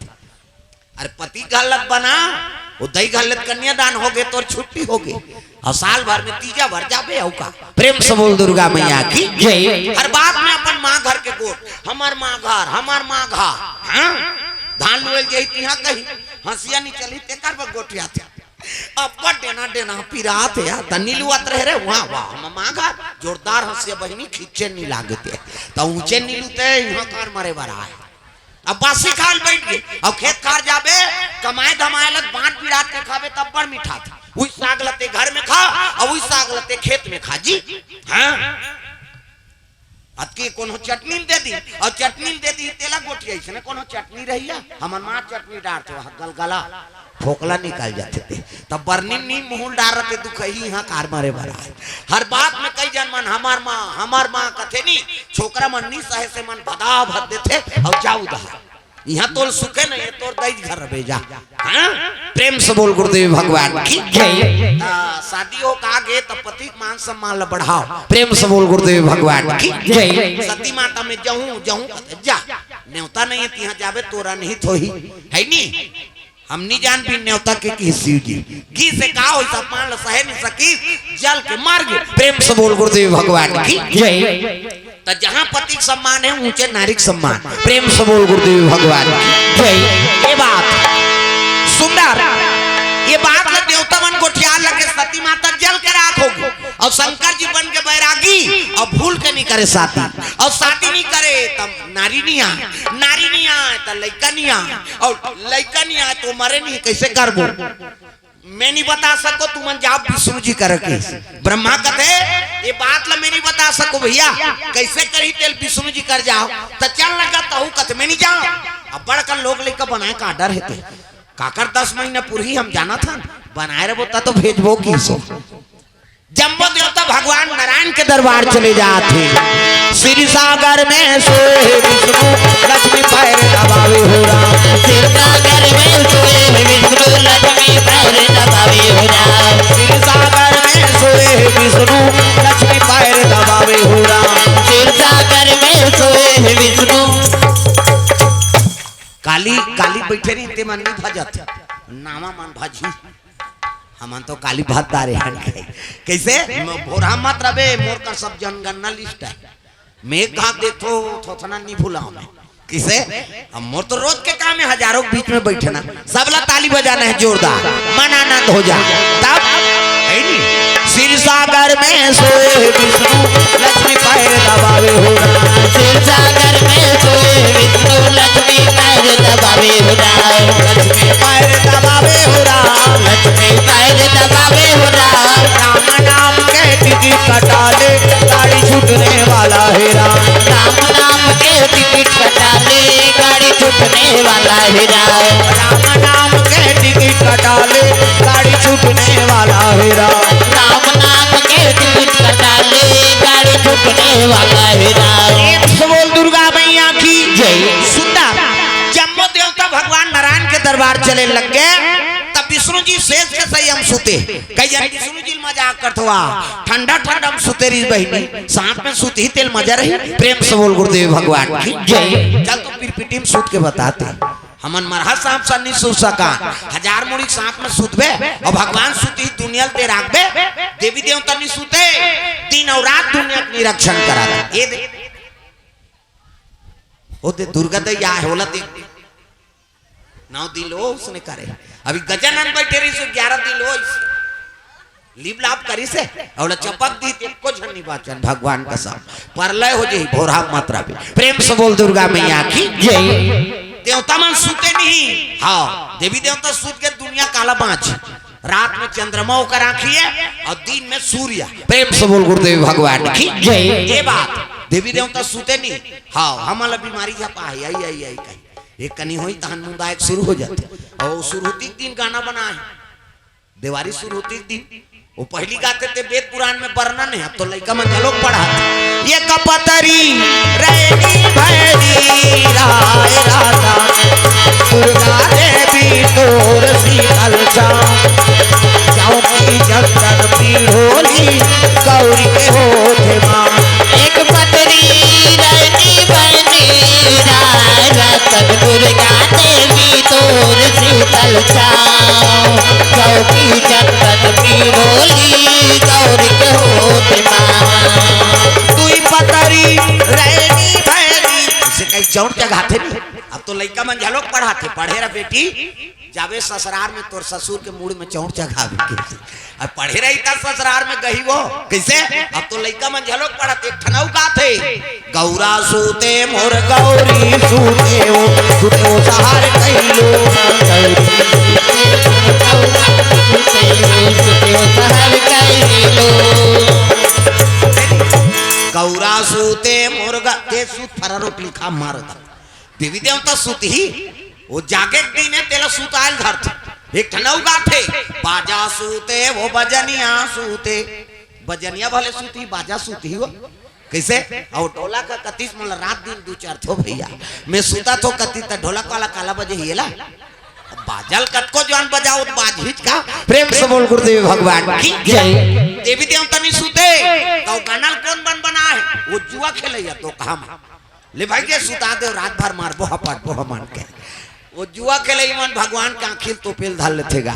अरे पति घर ला बना, वो दई घर ले कन्यादान हो गे, तोर छुट्टी हो गे। अउ साल भर में तीजा भर जाबे, अउ का। प्रेम से बोल दुर्गा मैया की जय। हर बात में अपन माँ घर के गोठ, "हमर माँ घर, हमर माँ घर।" हाँ? धान लुए ल जाही तिहाँ कही, "हँसिया नी चलही, तेकर बर गोठियाथे।" अब्बड़ डेना डेना पिरात हे यार, त नी लुवत रहे रे, वाह, वाह, हम माँ घर, जोरदार हँसिया बहिनी, खींचे नी लागते। त ऊँचे नी लुते, इहाँ कार मरे बर आए। अब बासी खाल बइठ गे, अब खेत खार जाबे, कमाए धमाए ल बाँट बिरात के खाबे, तब बड़ मिठाथे। उही साग ल ते घर में खा, अउ उही साग ल ते खेत में खा जी। हाँ। अतकी कोनो चटनी ल दे दी, अउ चटनी ल दे दी, तेला गोठिया, अइसने कोनो चटनी रहिया, हमर माँ चटनी डारथे, वह गलगला, फोकला निकल जाथे ते। तब बरनी नी मुँह ल डारथे, दुखही इहाँ कार मरे बर आए। हर बात में कई जन मन, "हमर माँ, हमर माँ," कथे नी, छोकरा मन नी सहे से मन भदा भद देथे, अउ जाऊ दहा। इहाँ तोर सुखे नहीं हे, तोर दई घर रबे जा। हाँ? प्रेम से बोल गुरुदेव भगवान की जय। आ, शादी होके आ गे त पति के मान सम्मान ल बढ़ाव। प्रेम से बोल गुरुदेव भगवान की जय। सती माता में जहूँ, जहूँ कथे जा। नेवता नहीं हे तिहाँ जाबे, तोर अनहित होही। हे नी? हम नी जान बिन नेवता के किहिस जी। गिस हे का होइस, सम्मान ल सहे नी सकिस, जल के मर गे। प्रेम से बोल गुरुदेव भगवान की जय। त जहाँ पति के सम्मान हे, ऊँचे नारी के सम्मान। प्रेम से बोल गुरुदेव भगवान की जय। ए बात सुंदर, ए बात ल देवता मन गोठियाय लगे, सती माता जल के राख हो गे, अउ शंकर जी बन के बैरागी, अउ भूल के नी करे शादी, अउ शादी नी करे त नारी नी आय, नारी नी आय त लइका नी आय, अउ लइका नी आय त मरे नी, कइसे करबो? मैं नी बता सकों, तुमन जाव विष्णु जी करा कहिस। ब्रह्मा कथे, "ए बात ल मैं नी बता सकों भइया, कइसे करही तेला विष्णु जी करा जाव।" त चल लगा तहूँ कथे, "मैं नी जाँव।" अब्बड़ कन लोग लइका बनाए के order हे ते। काकर दस महीना पुरही हम जानत हन, बनाए रबो त तो भेजबो किहिस। जम्मो देवता भगवान नारायण के दरबार चले जात हे। क्षीर सागर में सोए विष्णु, लक्ष्मी पैर दबावे हो राम। क्षीर सागर में सोए विष्णु, लक्ष्मी पैर दबावे हो राम। क्षीर सागर में सोए विष्णु, लक्ष्मी पैर दबावे हो राम। क्षीर सागर में सोए विष्णु। काली, काली बइठे रहिन ते मन नी भजत, नावा मन भजही। हमन तो काली भजत डारे हन। कइसे? म-, भोरहा मत रबे, मोर कर सब जनगणना list हे। मैं कहाँ देखो, थोथना नी भुलाव मैं। कइसे? अब मोर तो रोज के काम हे, हजारों के बीच में बइठना। सबला ताली बजाना हे जोरदार, मन आनंद हो जा। तब, हे नी? क्षीर सागर में सोए विष्णु, लक्ष्मी पैर दबावे हो राम। क्षीर सागर में सोए विष्णु, लक्ष्मी पैर दबावे हो राम। लक्ष्मी पैर दबावे हो राम। लक्ष्मी पैर दबावे हो राम। राम नाम के बिजली कटा ले, लग गे, तब विष्णु जी सेज के सही हम सुते। कहिए विष्णु जी मजाक करत हवा, ठंडा ठंडा हम सुते रही बहिनी, साथ में सुत ही तेल मजा रही। प्रेम से बोल गुरुदेव भगवान की जय। चल तो पिरपिटी में सुत के बताते, हमन मरहा सांप सन नहीं सुत सका, हजार मुड़ी सांप में सुतबे और भगवान सुत ही दुनिया ते राखबे, देवी देवता नहीं सुते, दिन और रात दुनिया के निरीक्षण करा। ये दे, ओ दे दुर्गा दैया है, होला दे। नौ दिन लो उसने करे। अभी गजानन बैठे रही सो ग्यारह दिन लो इसे। लीप लाप करी से, अउ चपक दी, एको झन नहीं बाचन, भगवान कसम। परलय हो जाही, भोरहा मात्रा भी। प्रेम से बोल दुर्गा मैया की जय। देवता मन सुते नहीं। हाँ, देवी देवता सुत के दुनिया काला बाँच। रात में चंद्रमा ओकर आँखी है और दिन में सूर्य। प्रेम से बोल गुरुदेव भगवान की जय। ये बात, देवी देवता सुते नहीं। हाँ, हमन ला बीमारी झपा है, आई, आई, आई, कही। एक कनी होई, तहन मुंदाए के शुरू हो जाथे। और शुरुती के दिन गाना बना है, देवारी शुरुती के दिन। वो पहली गाथे ते वेद पुराण में वर्णन है, अब तो लइका मन घलोक पढ़ा। ये कपतरी रैनी भैरी राय राधा, दुर्गा देवी तोर शीतल छाँव। चौकी चंदन पीढ़ोली गौरी के होत माँ। एक पतरी रैनी बने राय रतन, दुर्गा देवी तोर शीतल छाँव। चौकी चंदन पीढ़ोली गौरी के होत माँ। दुई पतरी रैनी भैरी। इसे कहीं चौड़ जगाथे नहीं। अब तो लइका मन घलोक पढ़ाथे, पढ़े रह बेटी, जाबे ससुरार में तोर ससुर के मूड़ में चौड़ चघावे के। अब पढ़े रही त ससुरार में गही वो। कैसे? अब तो लइका मन घलोक पढ़त, एक ठन अउ गाथे। गौरा सूते मोर गौरी सूते हो, सूते हो सहार कहिलो। गौरा सूते मोर ग-, ते सूत फरारो लिखा मारता। देवी देवता सुत ही, वो जागे के दिन है, तेला सुतायल धरथे। एक ठन अउ गाथे, बाजा सूते, वो बजनिया सूते। बजनिया भले सुत ही, बाजा सुत ही वो। कैसे? अउ ढोलक का कतिस मन रात दिन दू चार थो भैया। मैं सुता थो कतिस त ढोलक वाला काला बजे ही एला। अब बाजल कतको जवान बजाओ त बाज हिच का। प्रेम से बोल गुरुदेव भगवान की जय। देवी देवता नहीं सुते, तो गाना ल कौन बन बना है? वो जुआ खेलैया तो काम। ले भाई के सुता दे, रात भर मारबो हपटबो हमन के। वो जुआ खेले मन भगवान के आँखी ल तोपेल धर लेथे गा।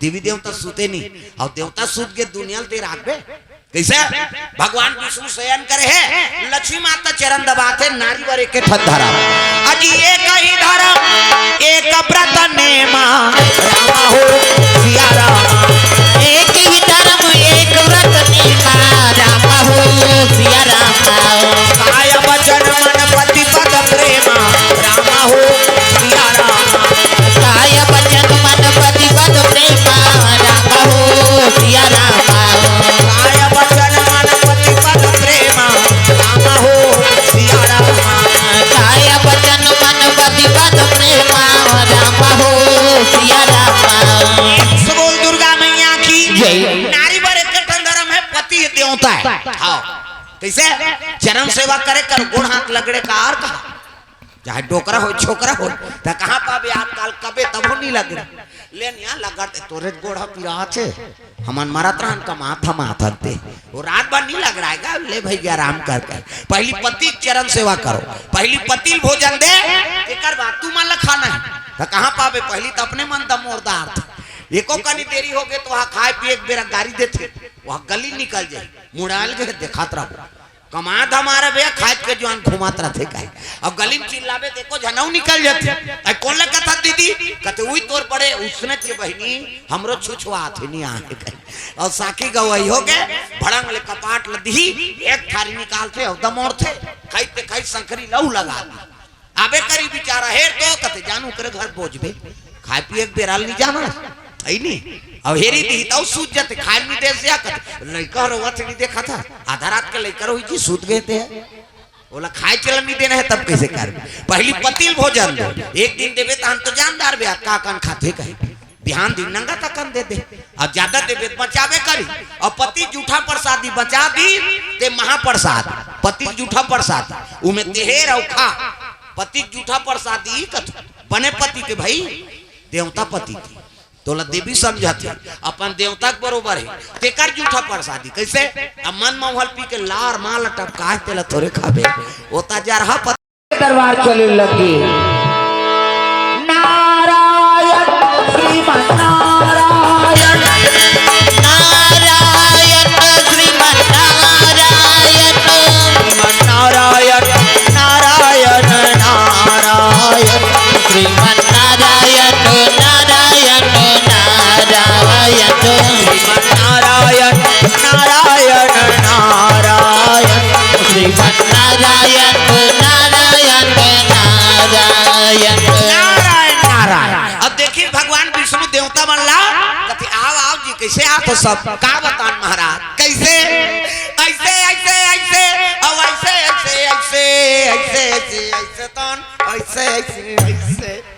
देवी देवता सुते नहीं, और देवता सुत के दुनिया ल ते राखबे। कैसे? भगवान विष्णु शयन करे है, लक्ष्मी माता चरण दबाथे, नारी बर एक ठन धरम। अजी एक ही धरम, एक व्रत नेमा, रामा हो सिया रामा। एक ही धरम, एक व्रत नेमा, रामा हो सिया रामा। काय वचन मन पति पद प्रेमा, रामा हो सिया रामा। काय वचन मन पति पद प्रेमा, रामा हो सिया रामा। काय वचन मन पति पद प्रेमा, रामा हो सिया रामा। काय वचन मन पति पद प्रेमा, रामा हो सिया रामा। प्रेम से बोल दुर्गा मैया की जय। नारी बर एक ठन धरम है, पति देवता है। हाँ। कैसे? चरण सेवा करे कर, गोड़ हाथ लगड़े का और कहा। चाहे डोकरा हो, छोकरा हो, त कहाँ पाबे आजकल, कबे तभो नहीं लगड़े। ले निया लगड़ते तोरे गोड़ ह पिरात हे। हमन मरत रहन कमात हमात हन ते। वो रात भर नहीं लगड़ाएगा, ले भैया आराम कर कर। पहली पति के चरण सेवा करो, पहली पति ल भोजन दे, एकर बाद तू मन ल खाना है। त कहाँ पाबे, पहली त अपने मन दमोरदार थे। एको कनी देरी हो गए तो वहाँ खाए पिए एक बेरा गारी देथे, वहाँ गली निकल जाए, मुड़ाल के देखात रहो। कमा धमारा भैया, खाए के जुआन घुमात रथे कहे। अब गली में चिल्लाबे त एको झनऊ निकल जाथे। अरे कौन ला कथा दीदी? कहते, "उई तोर बड़े उसने के बहिनी, हमरो छुछुआत हे, नहीं आहे," कहे। और साखी गवाही हो गए, भड़ंग ले कपाट ल दिही, एक थारी निकालथे और दमोरथे, खाई ते खाई संकरी लऊ लगा दी। आबे करी बिचारा, हेर तो कते जानू करे घर बोझबे, खाए पिए के बेरा ल नहीं जाना, है नहीं। अब हेरी दी तऊ सूत जाते, खाए नहीं दे से कते, लइका रोवत नहीं देखा था, आधा रात के लइका रोई जी सूत गए थे, ओला खाए चलन नहीं देना है, तब कैसे कर? पहली पति ल भोजन दो, एक दिन देबे तहन तो जानदार बे, का कन खाथे कहे, बिहान दिन नंगा तकन दे दे। अब ज्यादा देबे त बचाबे करी। अब पति जूठा प्रसादी बचा दी, ते महाप्रसाद। पति जूठा प्रसादी, उमे तेहेर अउ खा। पति जूठा प्रसादी कथो, बने पति के भाई, देवता पति के, तोला देवी समझत हे, अपन देवता के बरोबर हे, तेकर जूठा प्रसादी। कइसे? अब मन मउहल पी के लार माल टपकाए, तेला थोरे खाबे, ओता जरहा पति दरबार चले लगे। नारायण श्रीमन नारायण। नारायण श्रीमन नारायण। श्रीमन नारायण, नारायण, नारायण। श्रीमन नारायण, नारायण, नारायण। श्रीमन नारायण, नारायण, नारायण। श्रीमन नारायण, नारायण, नारायण। नारायण, नारायण। अब देखिए, भगवान विष्णु देवता मन ला कथे, "आओ, आओ जी, कइसे आत हो सब?" का बतान महाराज, कइसे? अइसे, अइसे, अइसे, अउ अइसे, अइसे, अइसे, अइसे, अइसे, अइसे, तन, अइसे, अइसे, अइसे।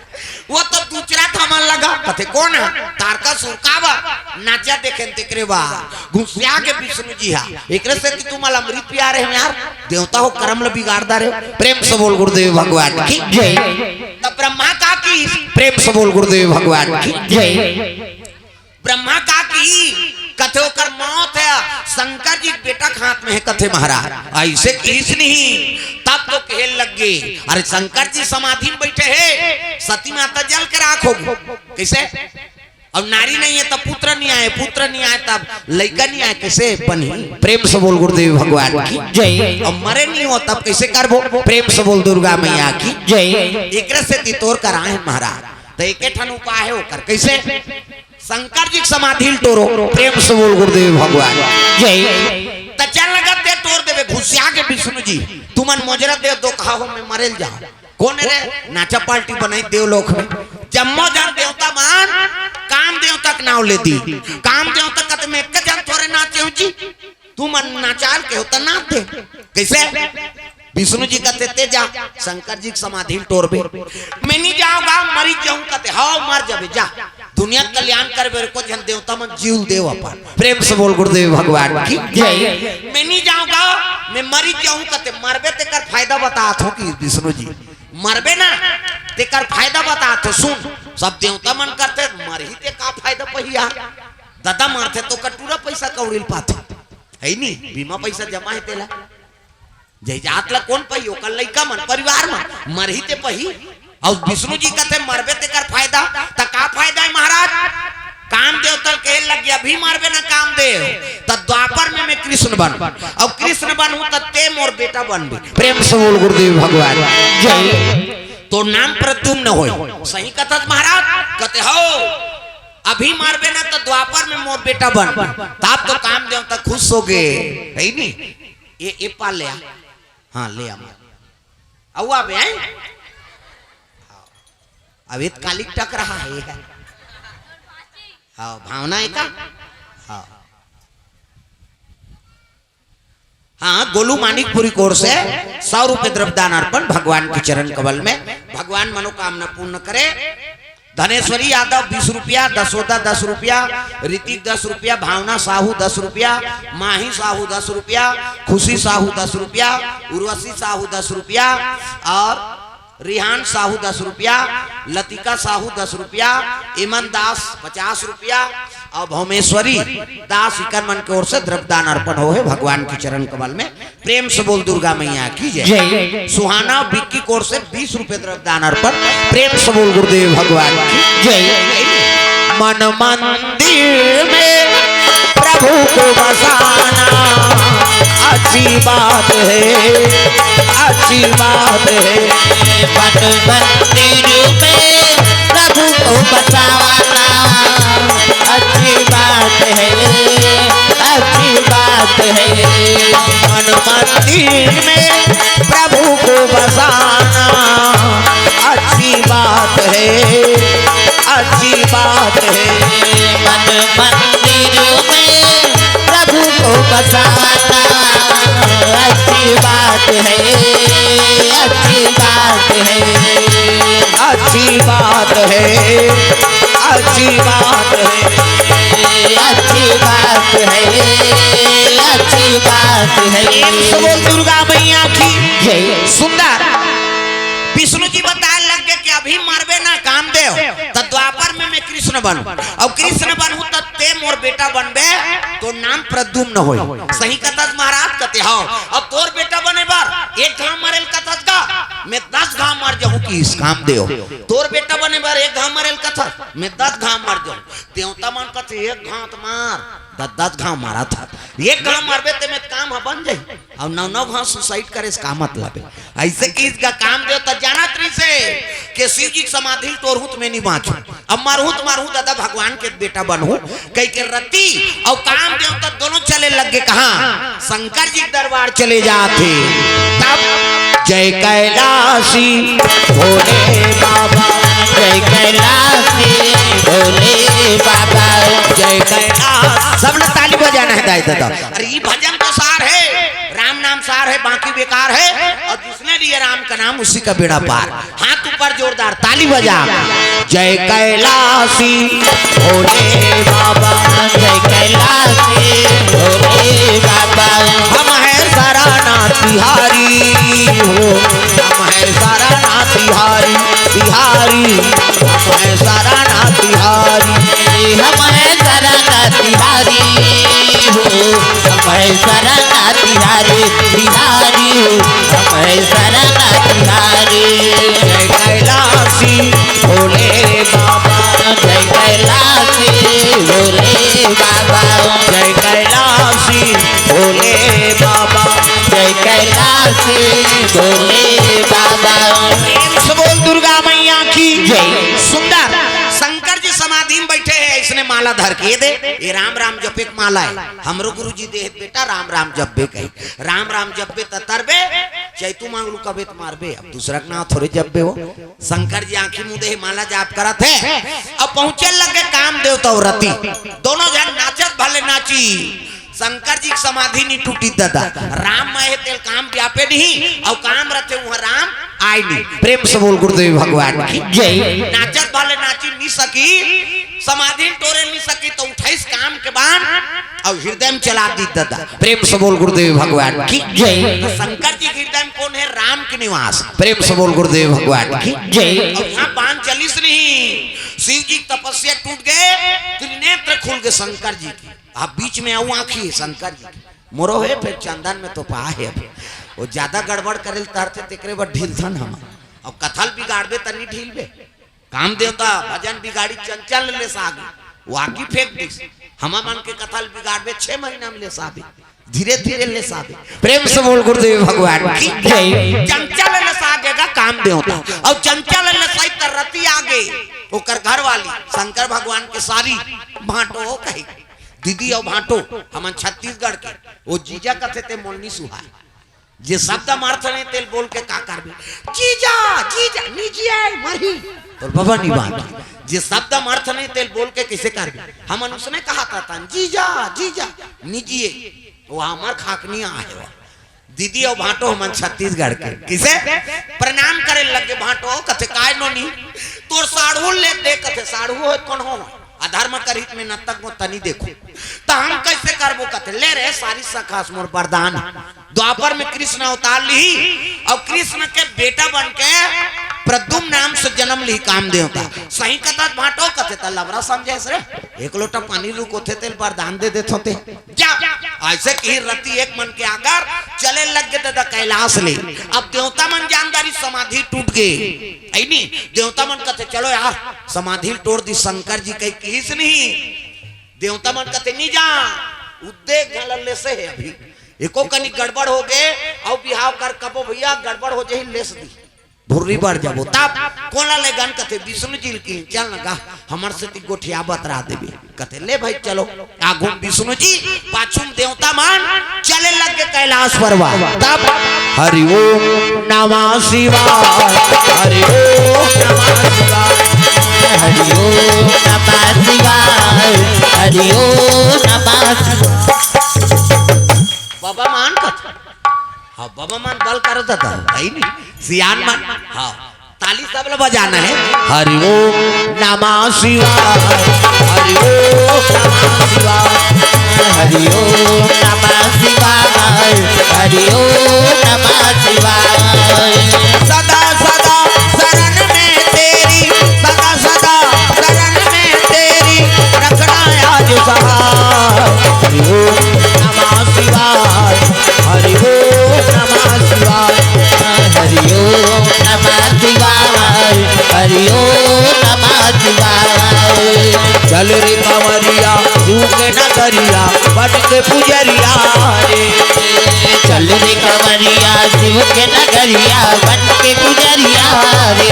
वो तो दूसरा था मन लगा, कथे, "कोन हे?" "तारकासुर।" "का बर?" "नाचा देखेन तेकरे बर।" घुसिया के विष्णु जी हा, एकरे सेती तुमन ला अमृत पिया रहे हो यार, देवता हो करम ल बिगाड़ डारे हो। प्रेम से बोल गुरुदेव भगवान की जय। तब ब्रह्मा का की, प्रेम से बोल गुरुदेव भगवान की जय। ब्रह्मा का की, कथे ओकर मौत हे, शंकर जी के बेटा के हाथ में हे, कथे महाराज। अइसे किहिस नहीं, तब तो कहे लग गे, "अरे शंकर जी समाधि में बइठे हे, सती माता जल के राख होगे।" कइसे? अब नारी नहीं हे, तब पुत्र नहीं आए, पुत्र नहीं आए, तब लइका नहीं आए, कइसे बनही? प्रेम से बोल गुरुदेव भगवान की जय। अब मरे नहीं हो, तब कइसे करबो? प्रेम से बोल दुर्गा मैया की जय। एकरे सेती तोर कराए हे महाराज, त एके ठन उपाय हे ओकर। कइसे? शंकर जी के समाधि ल टोरो, प्रेम से बोल गुरुदेव भगवान जय। त चल लगत दे टोर देबे, घुसिया के विष्णु जी, "तुमन मोजरा दे दो, कहा हो मैं मरेल जाओ।" "कोन रे?" "नाचा पार्टी बनाई देवलोक में, जम्मो जन देवता मन काम देवता के नाव ले दी, काम देवता कथे मैं एक जन थोरे नाचे हो जी, तुमन नाचाल के हो त नाच दे।" कइसे? विष्णु जी कथे, "ते जा, शंकर जी के समाधि ल टोरबे।" "मैं नहीं जाऊंगा, मरी जाऊं।" कथे, "हव, मर जाबे, जा। दुनिया के कल्याण करबे, एको झन देवता मन जीव ल देव अपन।" प्रेम से बोल गुरुदेव भगवान की जय। "मैं नहीं जाऊंगा, मैं मरी जाऊं।" कथे, "मरबे तेकर फायदा बतात हो कि विष्णु जी, मरबे ना, तेकर फायदा बतात हो। सुन, सब देवता मन करथे, मरही ते का फायदा पहिया? ददा मरथे तो कटूरा पैसा कौड़ी ल पाथे, हे नी? बीमा पैसा जमा हे तेला।" जय जात ला कोन पही? ओकर लइका मन, परिवार मन, मरही ते पही। अउ विष्णु जी कथे, "मरबे तेकर फायदा।" त का फायदा हे महाराज? काम देवता ल कहे लग गे, "अभी मरबे ना काम देव, त द्वापर में मैं कृष्ण बनहूं, अउ कृष्ण बनहूं त ते मोर बेटा बनबे।" प्रेम से बोल गुरुदेव भगवान जय। "तोर नाम प्रद्युम्न होय।" सही कथस महाराज, कथे, "हव, अभी मरबे ना त द्वापर में मोर बेटा बनबे।" तब तो काम देवता खुश होगे, हे नी? ए, ए पाल ले आ। हाँ, ले आ। अउ आबे, हैं? हाँ। अब ये कालिक टक रहा है। हाँ, भावना हे का? हाँ। हाँ, गोलू मानिकपुरी की ओर से सौ रुपये द्रव्य दान अर्पण भगवान के चरण कमल में, भगवान मनोकामना पूर्ण करे। धनेश्वरी यादव बीस रुपया, दसोदा दस रुपया, ऋतिक दस रुपया, भावना साहू दस रुपया, माही साहू दस रुपया, खुशी साहू दस रुपया, उर्वशी साहू दस रुपया और रिहान साहू दस रुपया, लतिका साहू दस रुपया, एमन दास पचास रुपया और भौमेश्वरी दास इकर मन के ओर से द्रव्यदान अर्पण हो हे भगवान के चरण कमल में। प्रेम से बोल दुर्गा मैया की जय। जय। सुहाना विक्की कोर से बीस रुपए द्रव्य दान अर्पण। प्रेम से बोल गुरुदेव भगवान की जय। मन मंदिर में प्रभु को बसाना अच्छी बात है, अच्छी बात है। मन मंदिर में प्रभु को बसाना अच्छी बात है, अच्छी बात है। मन मंदिर में प्रभु को बसाना अच्छी बात है, अच्छी बात है। मन मंदिर में प्रभु को बसाना अच्छी बात है, अच्छी बात है। अच्छी बात है, अच्छी बात है। अच्छी बात है, अच्छी बात है। प्रेम से बोल दुर्गा मैया की जय। सुंदर। विष्णु जी बताए लग गे कि अभी मरबे ना कामदेव, त द्वापर कृष्ण बनहूं। अब कृष्ण बनहूं त ते मोर बेटा बनबे, तोर नाम प्रद्युम्न होय। सही कथस महाराज? कथे हव। अब तोर बेटा बने बर एक घांव मारे ल कथस का? मैं दस घांव मर जाहूं कहिस कामदेव। तोर बेटा बने बर एक घांव मारे ल कथस, मैं दस घांव मर जाहूं। देवता मन कथे एक घांव त मार, दस दस घांव मारत हस। एक घांव मारबे ते में काम ह बन जाही। अउ नौ नौ घांव suicide करे से का मतलब हे? अइसे कहिस गा कामदेव, त जानत रहिसे के शिव जी के समाधि ल टोरहूं त मैं नइ बांचहूं, अब मरहूं त मरहूं ददा, भगवान के बेटा बनहूं कहिके रति अउ कामदेव त दोनों चले लग गे कहां? शंकर जी के दरबार चले जात हे। तब जय कैलासी भोले बाबा, जय कैलासी भोले बाबा, जय कैलाश। सब ने ताली बजाना हे दाई ददा। अरे ये भजन तो सार हे, राम नाम सार हे, बाकी बेकार हे। अउ जिसने लिए राम का नाम उसी का बेड़ा पार। हाथ ऊपर जोरदार ताली बजा। जय कैलासी भोले बाबा, जय कैलासी भोले बाबा। हम हैं सरना बिहारी हो, हम हैं सरना बिहारी, बिहारी। हम हैं सरना बिहारी, हम हैं सरना बिहारी हो, हम हैं सरना बिहारी, बिहारी हो, हम हैं सरना बिहारी। जय कैलासी भोले बाबा, जय कैलासी भोले बाबा, जय कैलासी भोले बाबा, जय कैलासी भोले बाबा। प्रेम से बोल दुर्गा मैया की जय। सुंदर शंकर जी समाधि में बैठे हे, इसने माला धर के ये दे, ये राम राम जपे के माला हे। हमरो गुरु जी दे हे बेटा, राम राम जपबे कही। राम राम जपबे त तरबे, चैतू मांगलू कबे त मारबे। अब दूसरा के नाम थोरे जपबे हो। शंकर जी आंखी मुंदे हे, माला जाप करत हे। अब पहुंचे लगे कामदेव त रति, दोनों झन नाचत भले नाची, शंकर जी के समाधि नइ टूटी ददा। राम मय हे तेल काम व्यापे नहीं, अउ काम रथे उहां राम आय नहीं। प्रेम से बोल गुरुदेव भगवान की जय। नाचत भले नाची नइ सकी, समाधि टोरे नइ सकी, त उठाइस काम के बान अउ हृदय में चला दी ददा। प्रेम से बोल गुरुदेव भगवान की जय। त शंकर जी के हृदय में कोन हे? राम के निवास। प्रेम से बोल गुरुदेव भगवान की जय। अउ इहां बान चलिस नहीं, शिव जी के तपस्या टूट गे, त्रिनेत्र खुल गे शंकर जी के। अब बीच में अउ आंखी हे शंकर जी के। मोरो हे, फेर चंदन में तो पा हे। अब वो जादा गड़बड़ करे ल तरथे, तेकरे बर ढीलथन हम। अब कथा ल बिगाड़बे त नइ ढीलबे। कामदेव त भजन बिगाड़ी, चंचल ले सागे, वो आगी फेंक दिस। हमर मन के कथा ल बिगाड़बे, छह महीना में ले साबे, धीरे धीरे ले साबे। प्रेम से बोल गुरुदेव भगवान की जय। चंचल ले सागे गा कामदेव त, अउ चंचल ले साई त रति आगे, ओकर घरवाली शंकर भगवान के सारी भांटो हो कही, दीदी अउ भांटो, हमन छत्तीसगढ़ के, वो जीजा कथे ते मोलनी सुहाय। जे शब्द म अर्थ नहीं तेल बोल के का करबे? जीजा, जीजा, निजी आय मरही। तोर बाबा नहीं बांट। जे शब्द म अर्थ नहीं तेल बोल के कइसे करबे? हमन उसने कहा था, था, जीजा, जीजा, निजी। वो हमर खाकनी आहे वो। दीदी अउ भांटो हमन छत्तीसगढ़ के। कइसे? प्रणाम करे लगे भांटो, कथे काय नोनी? तोर साढ़ू ले दे, कथे साढ़ू होय कोन हो? अधर्म करहित में नतक मो तनी देखो। त हम कइसे करबो कथे? ले रे सारी सखास मोर वरदान। द्वापर में कृष्ण अवतार लिही अउ कृष्ण के बेटा बन के प्रद्युम्न नाम से जन्म लिही कामदेव त। सही कथस भांटो कथे त लबरा समझे रे। एक लोटा पानी रुकोथे तेल वरदान दे देथों ते। जा, अइसे कही रति एक मन के आगर चले लग गे ददा कैलाश ले। अब देवता मन जानदारी समाधि टूट गे। अइ नी, देवता मन कथे चलो यार समाधि टोर दी शंकर जी कही किहिस नहीं। देवता मन कथे, "नी जा, उद्दे घला लेसे हे अभी। एको कनी गड़बड़ हो गे, अउ बिहाव कर कबो भइया गड़बड़ हो जही लेस दी। भुर्री बढ़ जाबो।" तब कोला ले गन कथे, "विष्णु जी ल किहिन, चल न गा, हमर सेती गोठिया बतरा देबे।" कथे, "ले भाई चलो।" आगू म विष्णु जी, पाछू म देवता मन चले लग गे कैलाश पर्वत। तब हरि ओम नमः शिवाय, हरि ओम नमः शिवाय, हरि ओम नमः शिवाय, हरि ओम नमः शिवाय। बाबा मान कथे। हाँ, बाबा मान बल करो दादा, है नी? सियान मान। हाँ, ताली सब ला बजाना है। हरि ओम नमः शिवाय, हरि ओम नमः शिवाय, हरि ओम नमः शिवाय, हरि ओम नमः शिवाय। सदा सदा शरण में तेरी, सदा सदा शरण में तेरी। रे कंवरिया, शिव के नगरिया, बन के पुजरिया रे। चल रे कंवरिया, शिव के नगरिया, बन के पुजरिया रे।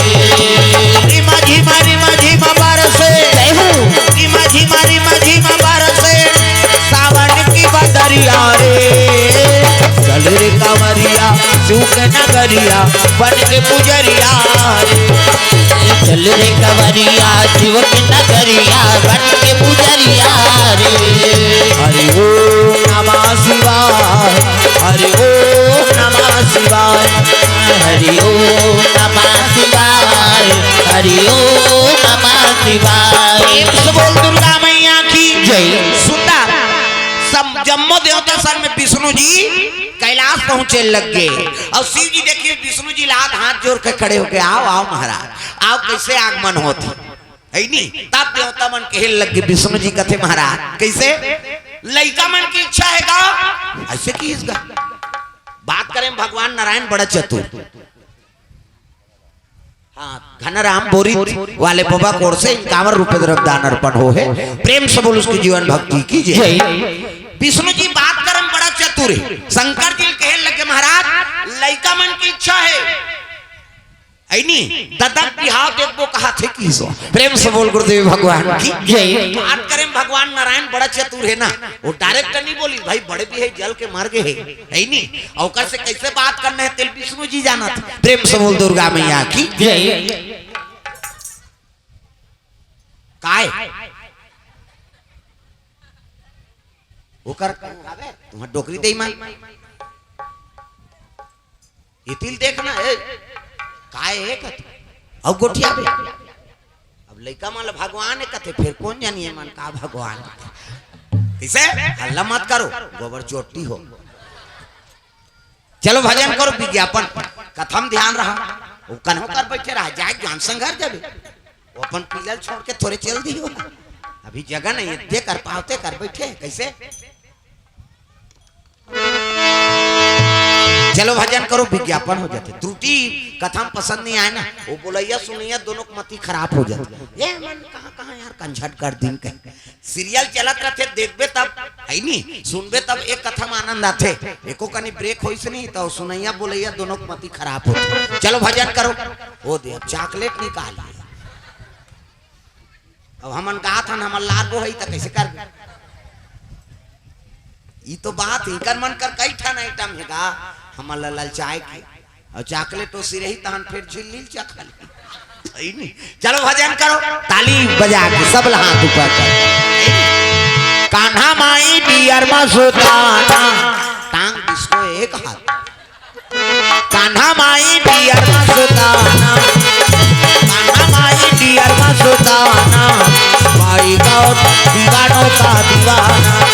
रिमा झिमा, रिमा झिमा बरसे। जय हो। रिमा झिमा, रिमा झिमा बरसे, सावन की बदरिया रे। चल रे कंवरिया, शिव के नगरिया, बन के पुजरिया रे। चल रे कंवरिया, शिव के नगरिया, बन के पुजरिया रे। हरि ओम नमः शिवाय, हरि ओम नमः शिवाय, हरि ओम नमः शिवाय, हरि ओम नमः शिवाय। प्रेम से बोल दुर्गा मैया की जय। सुंदर। सब जम्मो देवता संग में विष्णु जी कैलाश पहुंचे लग गए। और शिव जी देखिए, विष्णु जी लात हाथ जोड़ के खड़े हो गए, "आओ, आओ महाराज, आओ, कैसे आगमन होत है?" है नी? तब देवता मन कहे लग गए, विष्णु जी कथे, "महाराज, कैसे? लइका मन की इच्छा है का?" ऐसे की इस गा-, बात करें, भगवान नारायण बड़ा चतुर। हाँ, घनराम बोरी वाले बाबा कोर से इक्यावन रुपए द्रव्य दान अर्पण हो है। प्रेम से बोल उसकी जीवन भक्ति की जय। जय। विष्णु जी बात करम बड़ा चतुर है। शंकर जी कहे लगे, "महाराज, लइका मन की इच्छा है।" ऐनी ददक बिहाव देखबो कहा थे की सो। प्रेम से बोल गुरुदेव भगवान की जय। बात करें, भगवान नारायण बड़ा चतुर है ना, वो डायरेक्ट नहीं बोली, "भाई बड़े भी है, जल के मर गए है।" है नी? और ओकर से कैसे बात करना है, तेल विष्णु जी जानत। प्रेम से बोल दुर्गा मैया की जय। काय? ओकर तुम्हार डोकरी दे मन। ये तिल देखना है। काय है कत? अउ गोठिया बे। अब लइका मन ल भगवान है कथे, फिर कौन जानिए मन का भगवान? कैसे? हल्ला मत करो, गोबर चोटी हो। चलो भजन करो, विज्ञापन, कथा म ध्यान रहा। वो कन्हो कर बैठे रहा, जाए ज्ञान संघर जाबे। वो अपन पीलल छोड़ के थोड़े चल दियो। अभी जगह नहीं है, दे कर पावते कर बैठे, कैसे? चलो भजन करो, विज्ञापन हो जाते। त्रुटि कथा म पसंद नहीं आए ना, वो बोलैया सुनैया दोनों के मति खराब हो जाते। ये मन कहाँ कहाँ यार कंझट कर दिन कहीं। सीरियल चलत रथे, देखबे तब, है नी, सुनबे तब एक कथा म आनंद आथे। एको कनी ब्रेक होइस नहीं तो सुनैया बोलैया दोनों के मति खराब होथे। चलो भजन करो, वो दे अब चॉकलेट निकाल। अब हमन गात हन, हमर लार बोहई त कैसे करबे? ई तो बात इनकर मन कर कई ठन आइटम हे गा, हमन ल ललचाए के। और चॉकलेट ओसी रही तहन फिर झिल्ली चखल। सही नहीं। चलो भजन करो, ताली बजा के सब ला हाथ ऊपर कर। कान्हा माई डियर मस्ताना, टांग डिस्को एक हाथ। कान्हा माई डियर मस्ताना, कान्हा माई डियर मस्ताना, माई गौर दीवानों का दीवाना।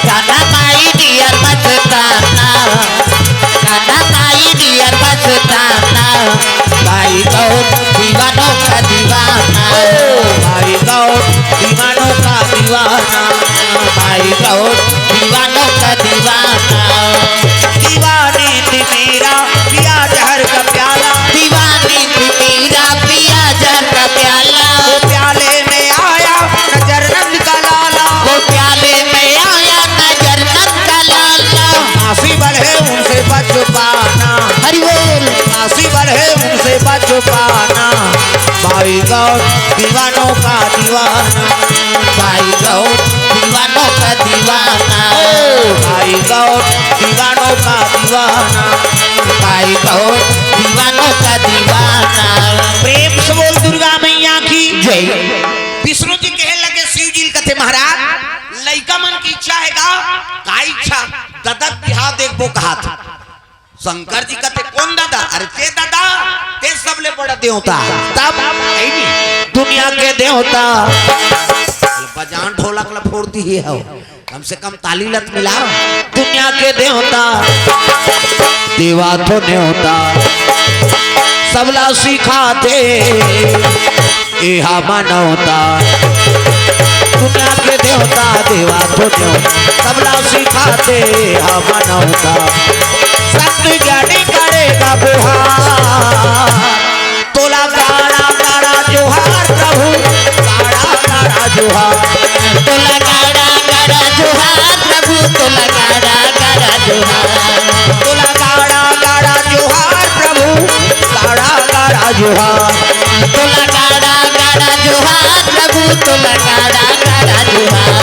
कान्हा माई डियर मस्ताना, कान्हा माई डियर मस्ताना, माई गौर दीवानों का दीवाना। ओ, माई गौर दीवानों का दीवाना, माई गौर दीवानों का दीवाना। दीवानी थी मेरा पिया जहर का प्याला। दीवानी थी मेरा पिया जहर का प्याला। वो प्याले में आया नजर नंद का लाला। वो प्याले में आया नजर नंद का लाला। मासी बढ़े उनसे बच पाना। हरि बोल। मासी बढ़े उनसे बच पाना। भाई गौर दीवानों का दीवाना। भाई गौर दीवानों का दीवाना। ओ भाई गौर दीवानों का दीवाना। भाई गौर दीवानों का दीवाना। प्रेम से बोल दुर्गा मैया की जय। विष्णु जी कहे लगे शिव जी ल कथे, महाराज, लइका मन की इच्छा हे गा? का इच्छा? ददक बिहाव देखबो कहा थे। शंकर जी कथे, कौन दादा? अरे ते दादा, ते सबले बड़ा देवता। तब, ऐ नी, दुनिया के देवता। बजान ढोलक ला फोड़ दी हो, कम से कम ताली लत मिला। दुनिया के देवता, देवा तो नेवता, सबला सिखाथे। एहा मनौता। दुनिया के देवता, देवा तो नेवता, सबला सिखाथे एहा मनौता। संत ज्ञानी करेगा गुहार, तोला गाड़ा गाड़ा जोहार प्रभु, गाड़ा गाड़ा जोहार। तोला गाड़ा गाड़ा जोहार प्रभु, तोला गाड़ा गाड़ा जोहार। तोला गाड़ा गाड़ा जोहार प्रभु, गाड़ा गाड़ा जोहार। तोला गाड़ा गाड़ा जोहार प्रभु, तोला गाड़ा गाड़ा जोहार।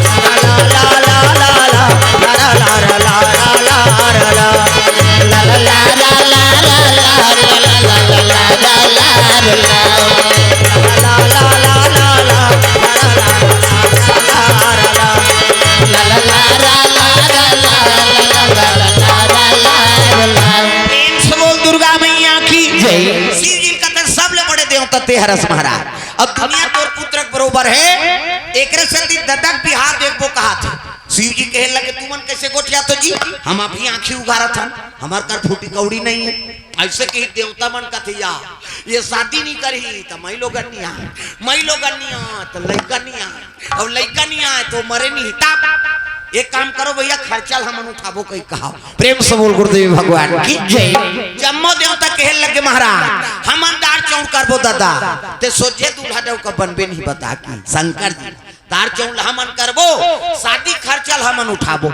ला ला ला ला ला, ला ला ला ला ला ला ला। प्रेम से बोल दुर्गा मैया की जय। शिव जी कहते, सबले बड़े देवता ते हरस महाराज, अब दुनिया तोर पुत्र के बरोबर हे, एकरे सेती ददक बिहाव देखबो कहाथे। शिव जी कहे लगे, तुमन कैसे गोठियाथो जी? हम अभी आँखी उघारत हन, हमर कर फूटी कौड़ी नहीं है। ऐसे कही देवता मन कथे, या ये शादी नहीं करही त मई लोगन नहीं आ, मई लोगन नहीं आ त लइका नहीं आ, अउ लइका नहीं आ त मरे नहीं। तब एक काम करो भैया, खर्चा ल हमन उठाबो कही कहा। प्रेम से बोल गुरुदेव भगवान की जय। जम्मो देवता कहे लगे, महाराज हमन दार चौड़ करबो दादा, ते सोझे दूल्हा डउका बनबे नहीं बता की शंकर जी। दार चौड़ ल हमन करबो, शादी खर्चा ल हमन उठाबो।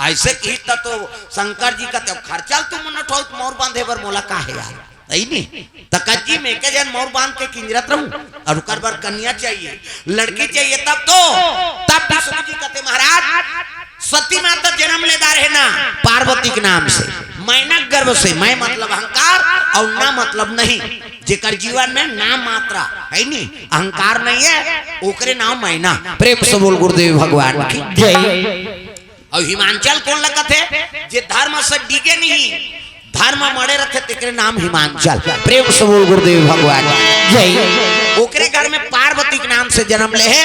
ऐसे कही त तो शंकर जी कहते, अब खर्चा ल तुमन उठाओ, त मौर बांधे बर मोला का हे यार, सही नहीं? त कज्जी में के जन मौर बांध के किंजरत रहूं, अउ ओकर बर कन्या चाहिए, लड़की चाहिए, तब तो, तब विष्णु जी कहते, महाराज सती माता जन्म ले दार हे ना पार्वती के नाम से, मैना गर्भ से, मैं मतलब अहंकार अउ ना मतलब नहीं। जेकर जीवन में ना मात्रा हे नी, अहंकार नहीं है, ओकरे नाम मैना। प्रेम से बोल गुरुदेव भगवान की जय। अउ हिमांचल कोन लगत हे? जे धर्म से डिगे नहीं, धर्म मड़े रथे, तेकरे नाम हिमांचल। प्रेम से बोल गुरुदेव भगवान की जय। ओकरे घर में पार्वती के नाम से जन्म ले हे,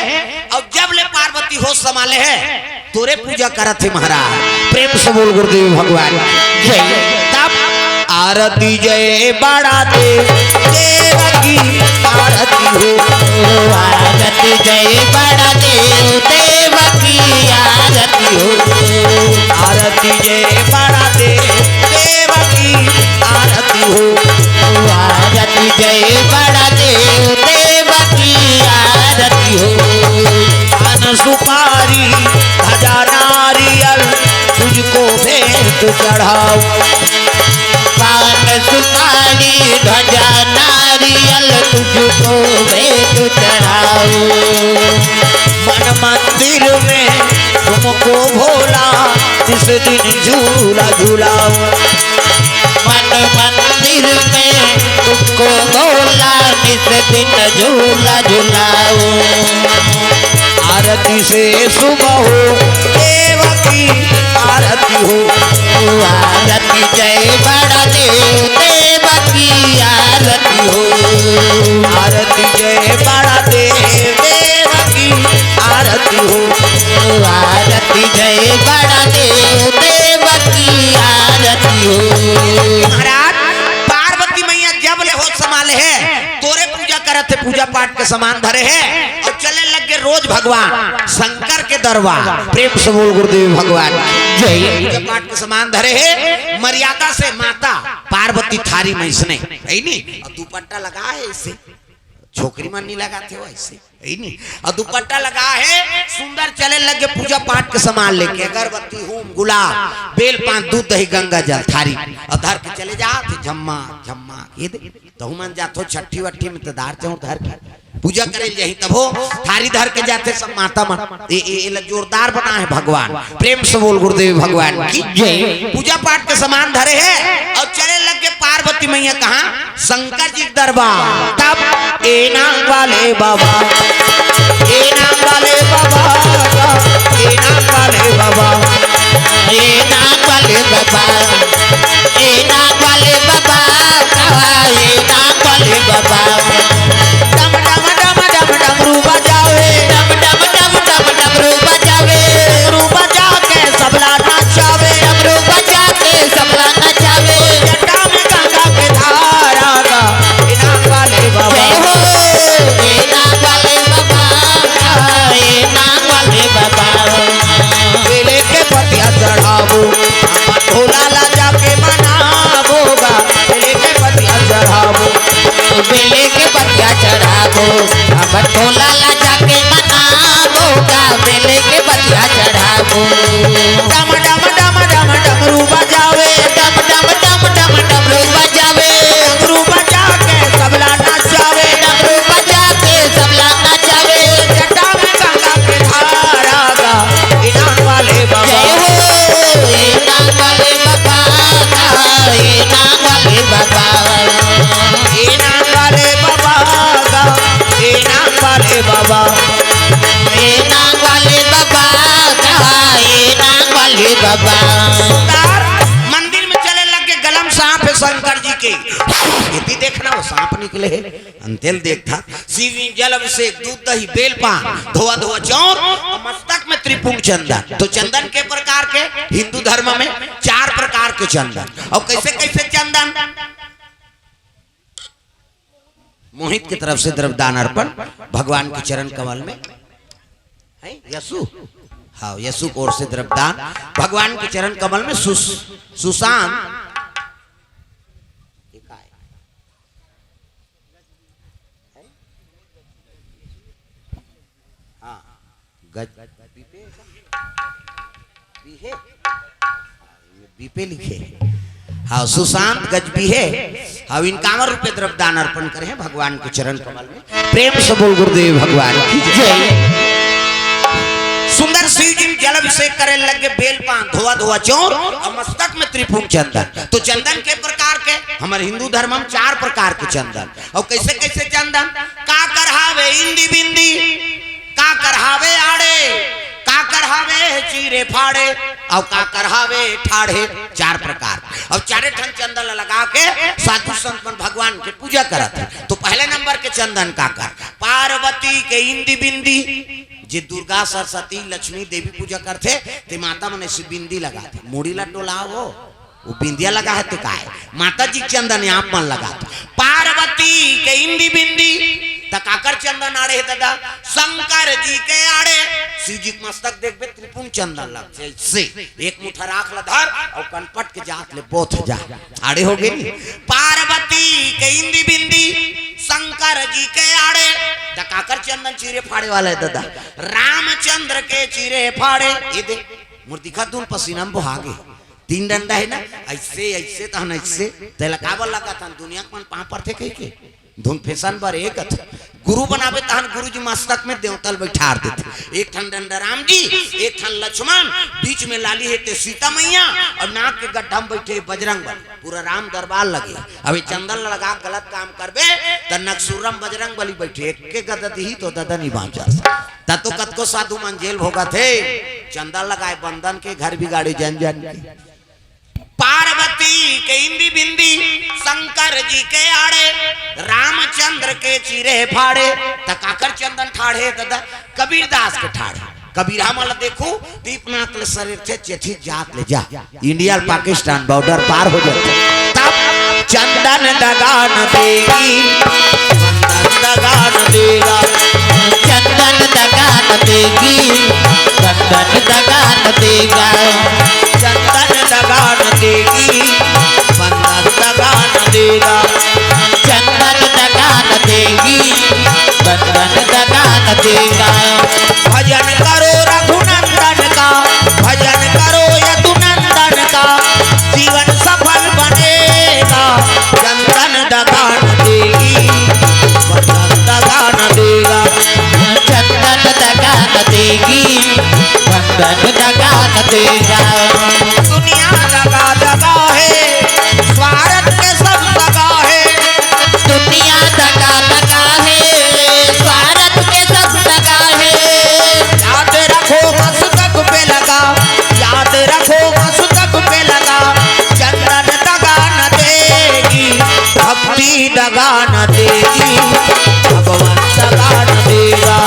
अउ जब ले पार्वती होश संभाले हे, तोरे पूजा करत हे महाराज। प्रेम से बोल गुरुदेव भगवान जय। तब आरती जय बड़ा देव, देव की आरती हो। आरती जय बड़ा देव, देव की आरती हो। आरती जय बड़ा देव, देव की आरती हो। आरती जय बड़ा देव, देव की आरती हो। पान सुपारी ध्वजा नारियल तुझको भेंट चढ़ाऊं। पान सुपारी ध्वजा नारियल तुझको भेंट चढ़ाऊं। मन मंदिर में तुमको भोला इस दिन झूला झुलाऊं। मन मंदिर में तुमको भोला इस दिन झूला झुलाऊं। आरती से शुभ हो देव की आरती हो। आरती जय बड़ा देव, देव की आरती हो। आरती जय बड़ा देव, देव की आरती हो। आरती जय बड़ा देव, देव की आरती हो। महाराज, पार्वती मैया जब ले होश संभाले हे, तोरे पूजा करत हे, पूजा पाठ के सामान धरे हे अउ चले लग गे रोज भगवान शंकर के दरबार। प्रेम से बोल गुरुदेव भगवान जय। पूजा पाठ के सामान धरे हे, मर्यादा से माता पार्वती थारी में इसने, हे नी? अउ दुपट्टा लगा हे इसे, छोकरी मन नहीं लगाथे हो ऐसे, हे नी? अउ दुपट्टा लगा हे, सुंदर चले लग गे पूजा पाठ के सामान लेके, अगरबत्ती, हूम, गुलाब, बेल पान, दूध, दही, गंगा जल, थारी, अउ धर के चले जाथे झम्मा झम्मा। ये दे, तहु मन जाथो छट्ठी वट्ठी में त दार चौड़ धर के पूजा करे ल जाही, तभो थारी धर के जाथे सब माता मन। ए, ए, एला जोरदार बना हे भगवान। प्रेम से बोल गुरुदेव भगवान की जय। पूजा पाठ के सामान धरे हे अउ चले लग गे पार्वती मैया कहाँ? शंकर जी के दरबार। तब ए नाम वाले बाबा, ए नाम वाले बाबा, ए नाम वाले बाबा, ए नाम वाले बाबा, ए नाम वाले बाबा, ए नाम वाले बाबा। डम डम डम डम डमरू बजावे, डम डम डम डम डमरू बजावे, डमरू बजा के सबला नचावे, डमरू बजा के सबला नचावे। जटा में गंगा के धारा गा, ए नाम वाले बाबा। जय हो, ए नाम वाले बाबा, ए नाम वाले बाबा। बेले के पतिया चढ़ाबो, हमर भोला ला जाके मनाबो गा। बेले के पतिया चढ़ाबो, बेले के पतिया चढ़ाबो, हमर भोला ला जाके मना ए नांग वाले बाबा, जा, ए नांग वाले बाबा। सरदार मंदिर में चले लग के, गला म सांप हे शंकर जी के। एती देखना, वो सांप निकले हे। अंतेल देखता, शिव जी जल अभिषेक, दूध दही, बेल पान, धोआ धोआ चाउर अउ मस्तक में त्रिपुंड चंदन। तो चंदन के प्रकार के, हिंदू धर्म में चार प्रकार के चंदन। अउ कइसे कइसे चंदन? मोहित के तरफ से द्रव्यदान अर्पण भगवान के चरण कमल में। है यसु? हाँ, यसु की ओर से द्रव्यदान भगवान के चरण कमल में। सुस-, सुशांत, ये का है? हाँ, गज बीपे, बीहे, बीपे लिखे। हाँ, सुशांत गज बीहे। हाँ, इनकावन रुपये द्रव्यदान अर्पण करे हैं भगवान के चरण कमल में। प्रेम से बोल गुरुदेव भगवान की जय। सुंदर शिव जी में जल अभिषेक करे लगे, बेल पान, धोआ धोआ चाउर अउ मस्तक में त्रिपुंड चंदन। तो चंदन के प्रकार के, हमर हिंदू धर्म में चार प्रकार के चंदन। अउ कइसे कइसे चंदन? काकर हावे इंदी बिंदी, काकर हावे आड़े, काकर हावे चीरे फाड़े, अउ काकर हावे ठाढ़े। चार प्रकार। अउ चारे ठन चंदन ल लगा के साधु संत मन भगवान के पूजा करत हे। तो पहले नंबर के चंदन काकर? पार्वती के इंदी बिंदी। जे दुर्गा, सरस्वती, लक्ष्मी, देवी पूजा करथे, ते माता मन अइसे बिंदी लगाथे, मुड़ी ला डोलावो, वो बिंदिया लगा हे ते काय? माता जी के चंदन आप मन लगात। पार्वती के इंदी बिंदी, त काकर चंदन आड़े हे ददा? शंकर जी के आड़े। शिव जी के मस्तक देखबे, त्रिपुंड चंदन लग से एक मुठा राख ल धर अउ कनपट के जात ले बोथ जा। आड़े हो गे नी। पार्वती के इंदी बिंदी, शंकर जी के आड़े, त काकर चंदन चीरे फाड़े वाला हे ददा? रामचंद्र के चीरे फाड़े। ये दे, मोर दिखा दून पसीना में बोहा गे। तीन डंडा हे ना, अइसे, अइसे तहन अइसे, तेला काबर लगाथन? दुनिया के मन पाँव परथे कहिके। धुन फेसन बर एक अथ। गुरु बनाबे तहन गुरु जी मस्तक में देवता ल बइठार देथे। एक ठन डंडा राम जी, एक ठन लक्ष्मण, बीच में लाली हे ते सीता मैया, अउ नाक के गड्ढा में बइठे बजरंग बली। पूरा राम दरबार लगे। अब ये चंदन लगा के गलत काम करबे, त नकसूरम बजरंग बली बइठे, एक के गदा दिही तो ददा नी बाँचा। त तो कतको साधु मन जेल भोगत हे, चंदन लगाए बंदन के घर बिगाड़े जन जन के। पार्वती के इंदी बिंदी, शंकर जी के आड़े, रामचंद्र के चीरे फाड़े, त काकर चंदन ठाढ़े ददा? कबीरदास के ठाढ़े। कबीर हमन ल देखू, दीपनाथ ले सरेरथे, चेथी जात ले जा। इंडिया अउ पाकिस्तान बॉर्डर पार हो जाथे। तब चंदन दगा न देगी, चंदन दगा न देगा। चंदन दगा न देगी, चंदन दगा न देगा। चंदन दगा न देगी, चंदन दगा न देगा। चंदन दगा न देगी, चंदन दगा न देगा। भजन करो रघुनंदन का, भजन करो यदुनंदन का, जीवन सफल बनेगा। चंदन दगा न देगी, चंदन दगा न देगा। चंदन दगा न देगी, चंदन दगा न देगा। दुनिया दगा दगा हे, स्वार्थ के सब दगा हे। दुनिया दगा दगा हे, स्वार्थ के सब दगा हे। याद रखो मस्तक पे लगा, याद रखो मस्तक पे लगा। चंदन दगा न देगी, भक्ति दगा न देगी, भगवान दगा न देगा।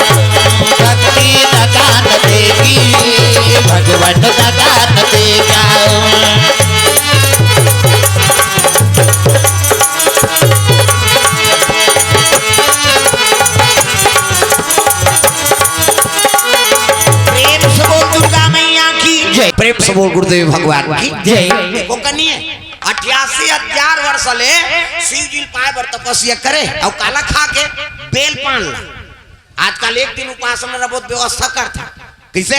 भक्ति दगा न देगी, भगवान दगा न देगा। प्रेम से बोल दुर्गा मैया की जय। प्रेम से बोल गुरुदेव भगवान की जय। देखो कनिए, अठासी हजार वर्ष ले शिव जी पाए बर तपस्या करे अउ काला खा के? बेल पान ला। आजकल एक दिन उपास में रबो त व्यवस्था करथा। कइसे?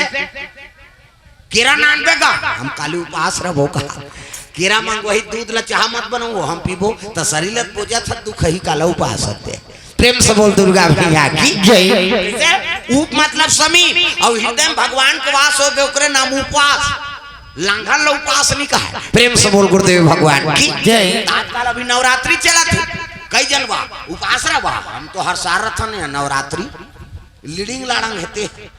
केरा नानबे गा, हम काली उपास रबो का। केरा मंगवाही, दूध ला चाह मत बनबो, हम पीबो, त शरीर ला बोजा था दुख ही काला उपास हते। प्रेम से बोल दुर्गा मैया की जय। कइसे? उप मतलब समीप, अउ हृदय में भगवान के वास होगे, ओकरे नाम उपास। लांघन ला उपास नहीं कहा। प्रेम से बोल गुरुदेव भगवान की जय। आजकल अभी नवरात्रि चलत हे, कई जन बा उपास रहा बा, हम तो हर साल रथन या नवरात्रि। लीडिंग लाड़ंग हे ते।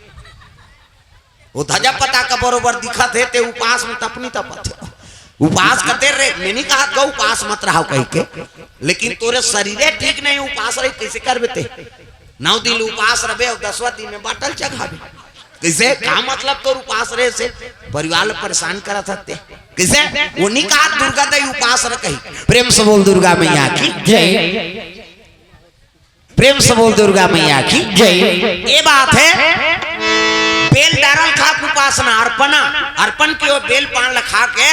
वो धजा पता का बरोबर दिखत हे, ते उपास में तपनी तपत हे। उपास कते रे, मैं नहीं कहत गा उपास मत रहा कह के, लेकिन तोरे शरीरे ठीक नहीं, उपास रही कैसे करबे ते? नौ दिन उपास रहे और दसवां दिन में बाटल चघाबे, कैसे? का मतलब तोर उपास रहे से? परिवार ला परेशान करत हते, कैसे? वो नहीं कहा दुर्गा दई उपास रह कही। प्रेम से बोल दुर्गा मैया की जय। प्रेम से बोल दुर्गा मैया की जय। ये बात है, बेल डारल खा के उपासना, अर्पणा, अर्पण के वो बेल पान ला खा के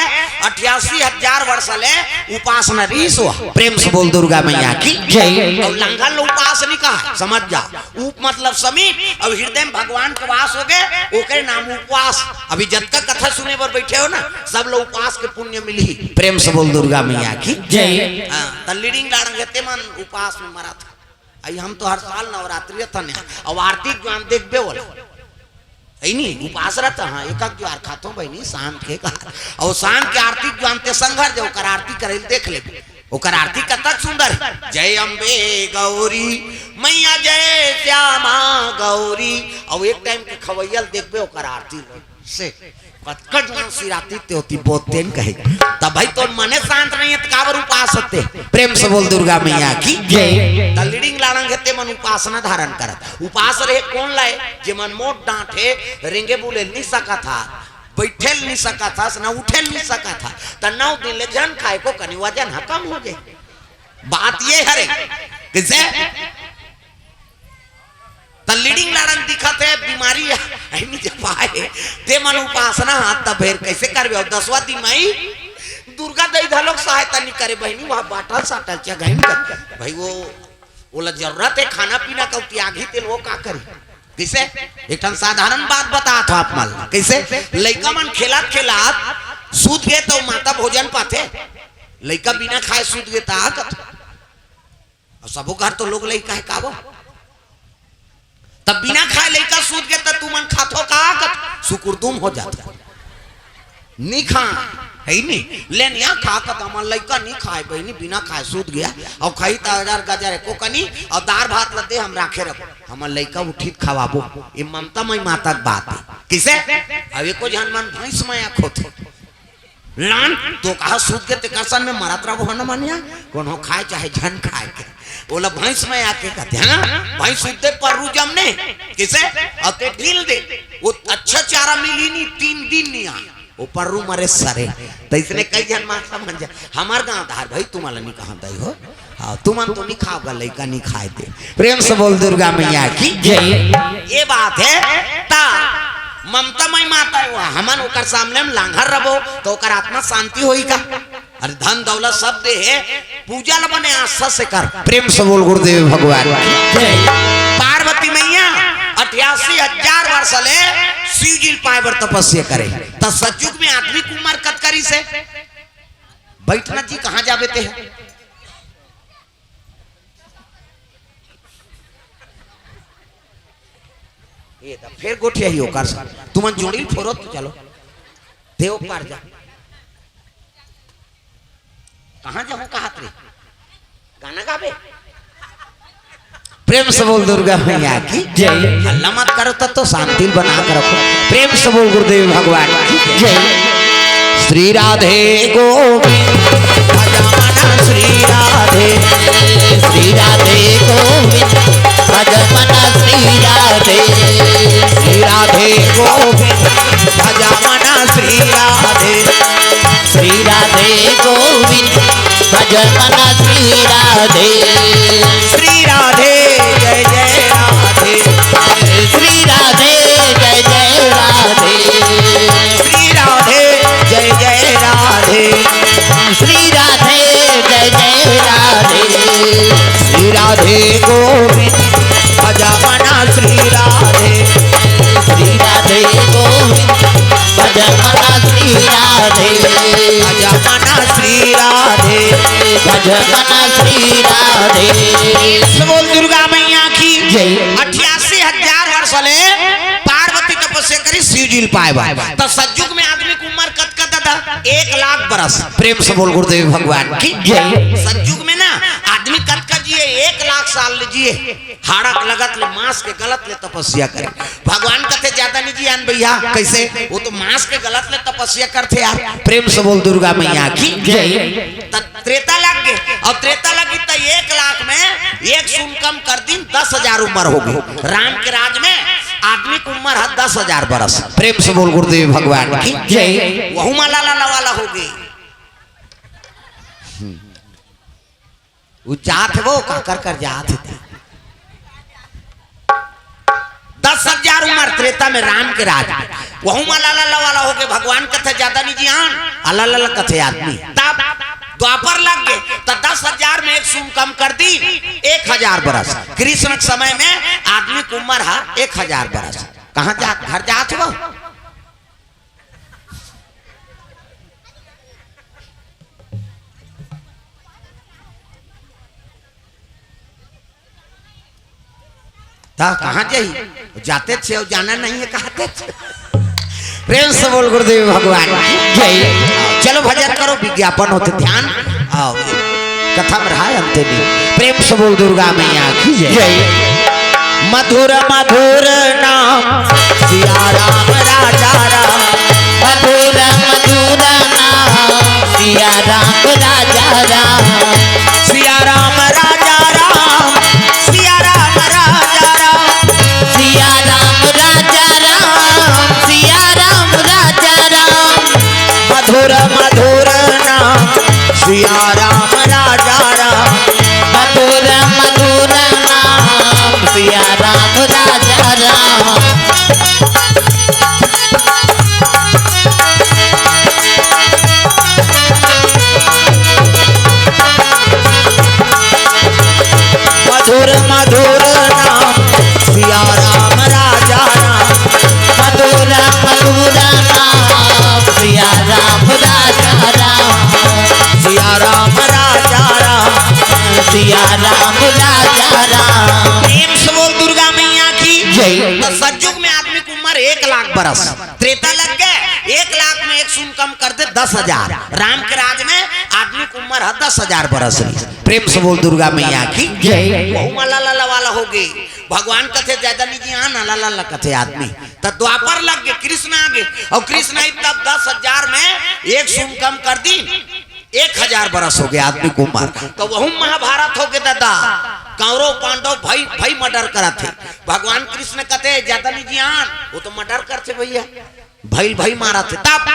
अठासी हजार वर्ष ले उपासना रही सो। प्रेम से बोल दुर्गा मैया की जय। और लंघल उपास नहीं कहा, समझ जा। उप मतलब समीप, अब हृदय में भगवान के वास हो गए, ओकरे नाम उपवास। अभी जतका कथा सुने बर बैठे हो ना, सब लोग उपास के पुण्य मिली। प्रेम से बोल दुर्गा मैया की जय। हाँ, त लीडिंग लाड़ंग हे ते मन उपास में मरा था। आई हम तो हर साल नवरात्रि था ने, अब आरती ज्वान देखबे वाला। है नी, उपास रहता, हाँ, एक एक ज्वार खातो बहनी, शाम के का। और शाम के आरती ज्वान ते संघर दे, ओकर आरती करे देख ले। ओकर आरती कतक सुंदर हे। जय अम्बे गौरी मैया, जय श्यामा गौरी। और एक टाइम के खवैयल देखबे ओकर आरती से कतका जोन सिराती ते होती बोतेन कहे। तब भाई तोर मने शांत नहीं है त काबर उपास हते? प्रेम से बोल दुर्गा मैया की जय। त लीडिंग लाड़ंग हे ते मन उपासना धारण करत। उपास रहे कौन लाए? जे मन मोट डांट हे, रेंगे बुले नहीं सकत हा, बैठे नहीं सकत हा, ना उठे नहीं सकत हा, त नौ दिन ले झन खाए को कनी वजन हा कम हो जाए। बात ये हरे, कैसे? त लीडिंग लाड़ंग दिखत हे, बीमारी हे, नहीं जब आए, ते मन उपासना हाथ त फेर कैसे करबे? और दसवां दिन माई दुर्गा दई धलोक सहायता नहीं करे बहनी, वहाँ बाटल साटल चघाइन कर। भाई वो, ओला जरूरत हे खाना पीना का, त्याग ही तेल, वो का करे? कैसे? एक ठन साधारण बात बतात हो आप मन ला। कैसे? लइका मन खेलत खेलत सूत गए तो माता भोजन पाथे, लइका बिना खाए सूत गए त आ कथे। अब सबो घर तो लोग लइका हे काबो। तब बिना खाए लइका सूत गए त तुमन खाथो का? कथे सुकुरदुम हो जाथे। नी खा, है नी? ले निया खा कथे हमर लइका नी खाए बहिनी, बिना खाए सूत गया। और खाई त हजार गजर एको कनी और दार भात ल दे हम राखे रखो। हमर लइका उठित खवाबो। ये ममता मई माता के बात हे। किसे? अब एको झन मन भैंस मया खोथे। लान तो कहा सूत के तेकर सन में मरत रहो हन मनिया, कोनो खाए चाहे झन खाए के। ओला भैंस मया के कथे, हाँ? भैंस उद्दे पर्रू जमने, किसे? और ते ढील दे। वो अच्छा चारा मिली नी, तीन दिन नी आ। वो पर्रू मरे सरे। त इसने कई झन माता मन जा, हमर गांव धार भाई तुम्हारा नी कहा दई हो। हाँ, तुमन तो नी खाओगा, लइका नी खाए दे। प्रेम से बोल दुर्गा मैया की जय। ये बात हे, ता ममता मई माता हे, हमन ओकर सामने में लांघर रबो, तो ओकर आत्मा शांति होई का? अरे धन दौलत सब दे हे, पूजा ल बने आस्था से कर। प्रेम से बोल गुरुदेव भगवान की जय। पार्वती मैया अठासी हजार वर्ष ले शिव जी ल पाए बर तपस्या करे, त सतयुग में आदमी के उम्र कतका रिहिसे? बैठना जी, कहाँ जाबे ते? ये त फेर गोठिया ही ओकर से। तुमन जोड़ी फोरो तो चलो। देव पार जा। कहाँ जाहूँ कहत रे? गाना गाबे? प्रेम से बोल दुर्गा मैया की जय। हल्ला मत करो, तब तो शांति बना कर रखो। प्रेम से बोल गुरुदेव भगवान की जय। श्री राधे गोविंद भज मन श्री राधे, श्री राधे गोविंद भज मन श्री राधे, श्री राधे गोविंद भज मन श्री राधे, श्री राधे गोविंद भज मन श्री राधे। श्री राधे जय जय राधे। श्री राधे जय जय राधे। श्री राधे जय जय राधे। श्री राधे जय जय राधे। श्री राधे गोविंद भज मन श्री राधे। श्री राधे गोविंद भज मन श्री राधे। भज मन श्री राधे। भज मन श्री राधे। बोल दुर्गा मैया की जय। अठासी हजार वर्ष ले पार्वती तपस्या करी शिव जी ल पाए बर। त सतयुग में आदमी के उम्र कतका दादा? एक लाख बरस। प्रेम से बोल गुरुदेव भगवान की जय। सतयुग में ना आदमी कतका जिए? एक लाख साल ले जिए, हाड़ा के लगत ले, मांस के गलत ले तपस्या करे। भगवान कथे, "ज्यादा नहीं जियान भैया।" "कैसे?" "वो तो मांस के गलत ले तपस्या करथे यार।" प्रेम से बोल दुर्गा मैया की जय। त त्रेता लग गे, अउ त्रेता लगी त एक लाख में एक सून कम कर दिन, दस हजार उम्र हो गे। राम के राज में आदमी के उम्र है दस हजार बरस। प्रेम से बोल गुरुदेव भगवान की जय। वहू मा लाला लवाला हो गे। वो जात हे, वो काकर कर जात हे ते। दस हजार उम्र त्रेता में राम के राज में। वहू मा लाला लवाला हो गे। भगवान कथे, "ज्यादा नहीं जियान।" अला लला कथे आदमी। तब द्वापर लग गे, त दस हजार में एक सून कम कर दिन, एक हजार बरस। कृष्ण के समय में आदमी के उम्र हा एक हजार बरस। कहाँ जात, घर जात हो? ता कहाँ जाही? जाते थे और जाना नहीं है, कहते थे। प्रेम से बोल गुरुदेव भगवान की जय। चलो भजन करो, विज्ञापन होते ध्यान। आओ, कथा में रहा अंत में। प्रेम से बोल दुर्गा मैया की जय। जय। मधुर मधुर नाम सिया राम राजा राम। मधुर मधुर नाम सिया राम राजा राम। सिया राम राजा राम। सिया राम राजा राम। सिया राम राजा राम। सिया राम राजा राम। मधुर मधुर नाम सिया राम राजा राम। मधुर मधुर नाम सिया राम राजा राम। मधुर मधुर नाम सिया राम राजा राम। मधुर मधुर नाम सिया राम राजा राम। सिया राम राजा राम। सिया राम राजा राम। प्रेम से बोल दुर्गा मैया की जय। त सतयुग में आदमी के उम्र एक लाख बरस, त्रेता लग गे, एक लाख में एक सून कम कर दे, दस हजार। राम के राज में आदमी के उम्र है दस हजार बरस रहिस। प्रेम से बोल दुर्गा मैया की जय। वहू मा लाला लवाला हो गे। भगवान कथे, "ज्यादा नहीं जियान।" अला लला कथे आदमी। त द्वापर लग गे, कृष्ण आ गे, अउ कृष्ण आई तब दस हजार में एक सून कम कर दिन, एक हजार बरस हो गे आदमी के उम्र। त वहू महाभारत हो गे दादा। कौरव पांडव भई भई मर्डर करत हे। भगवान कृष्ण कथे, "ज्यादा नहीं जियान।" वो तो मर्डर करथे भैया, भई भई मारत हे। तब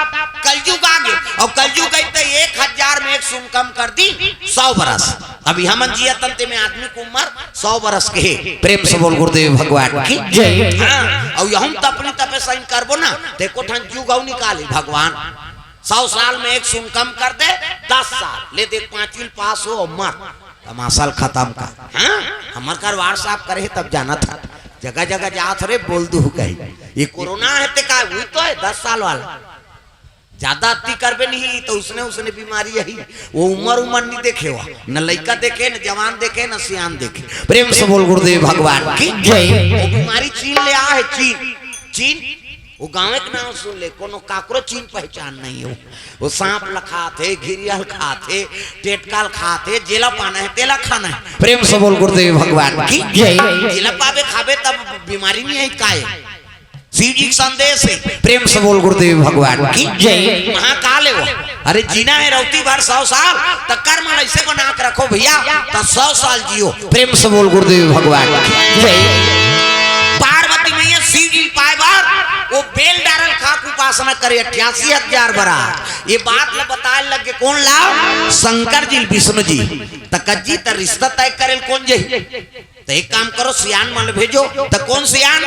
कलयुग आ गे, अउ कलयुग आई त एक हजार में एक सून कम कर दिन, सौ बरस। अभी हमन जियत हन ते में आदमी के उम्र सौ बरस के हे। प्रेम से बोल गुरुदेव भगवान की जय। हाँ, अउ यहू त अपनी तपे सही करबो ना, त एको ठन जुग अउ निकाले भगवान। सौ साल में एक सून कम कर दे, दस साल ले देख, पांचवी पास हो अउ मर, तमाशा ल खतम कर। हाँ, हमर कर WhatsApp करे हे तब जानत हे, जगह जगह जात रे बोल दू कही। ये कोरोना हे ते का, वही तो हे दस साल वाला। ज्यादा अति करबे नहीं तो उसने उसने बीमारी यही, वो उम्र उम्र नहीं देखे, वो न लइका देखे, न जवान देखे, न सियान देखे। प्रेम से बोल गुरुदेव भगवान की जय। वो बीमारी चीन ले आ हे, चीन, चीन। वो गाँव के नाम सुन ले, कोनो काकरो चीन पहचान नहीं हो। वो सांप ल खात हे, घिरिया ल खात हे, टेटका ल खात हे, जेला पाना हे तेला खाना हे। प्रेम से बोल गुरुदेव भगवान की जय। जेला पाबे खाबे तब बीमारी नहीं आई काय। शिव जी के संदेश हे। प्रेम से बोल गुरुदेव भगवान की जय। महाकाल हे वो। अरे जीना हे रौती भर सौ साल, त कर्म ल अइसे बना के रखो भैया, त सौ साल जियो। प्रेम से बोल गुरुदेव भगवान की जय। पार्वती मैया शिव जी पाए बर वो बेल डारल खाक उपासना करे अट्ठासी हजार बरा। ये बात ल बताए लग गे कोन ला? शंकर जी, विष्णु जी। त कज्जी त रिश्ता तय करेल कोन जही? त एक काम करो, सियान मन ल भेजो। त कोन सियान?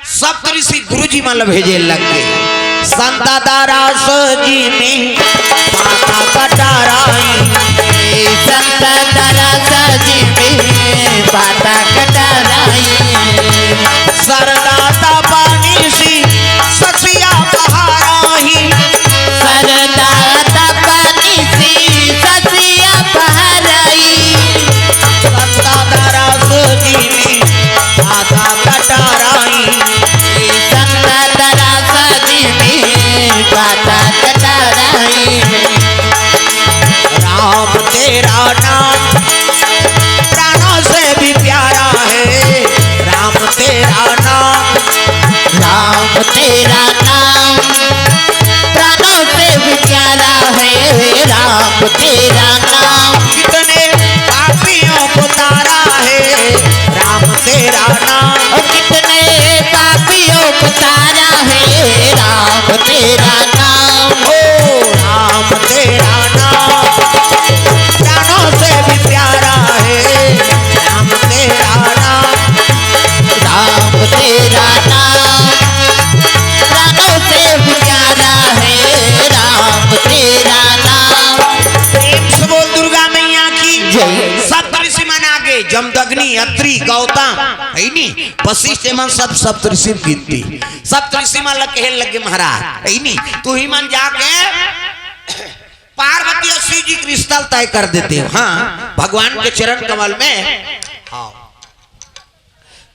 सप्तऋषि गुरु जी मन ल भेजे लग गे। संत दरस जी में पाता कटराई। संत दरस जी में पाता कटराई। सरदा तपनिसी ससिया पहाराई। सरदा तपनिसी ससिया पहाराई। संत दरस जी में पाता कटराई। संत दरस जी में पाता कटराई। राम तेरा नाम प्राणों से भी प्यारा। तेरा नाम। कितने पापियों को तारा है राम तेरा नाम। ओ कितने पापियों को तारा है राम तेरा नाम। ओ राम तेरा नाम, प्राणों से भी प्यारा है राम तेरा नाम। राम तेरा नाम, प्राणों से भी प्यारा है राम तेरा नाम। प्रेम से बोल दुर्गा मैया की जय। सप्तऋषि मन आगे, जमदग्नि, अत्रि, गौतम, है नी, वशिष्ठ, एमन सब सप्तऋषि गिनती। सप्तऋषि मन ला कहे लगे महाराज, है नी, तुही मन जाके पार्वती और शिव जी के रिश्ता तय कर देते हो। हाँ, भगवान के चरण कमल में। हाँ।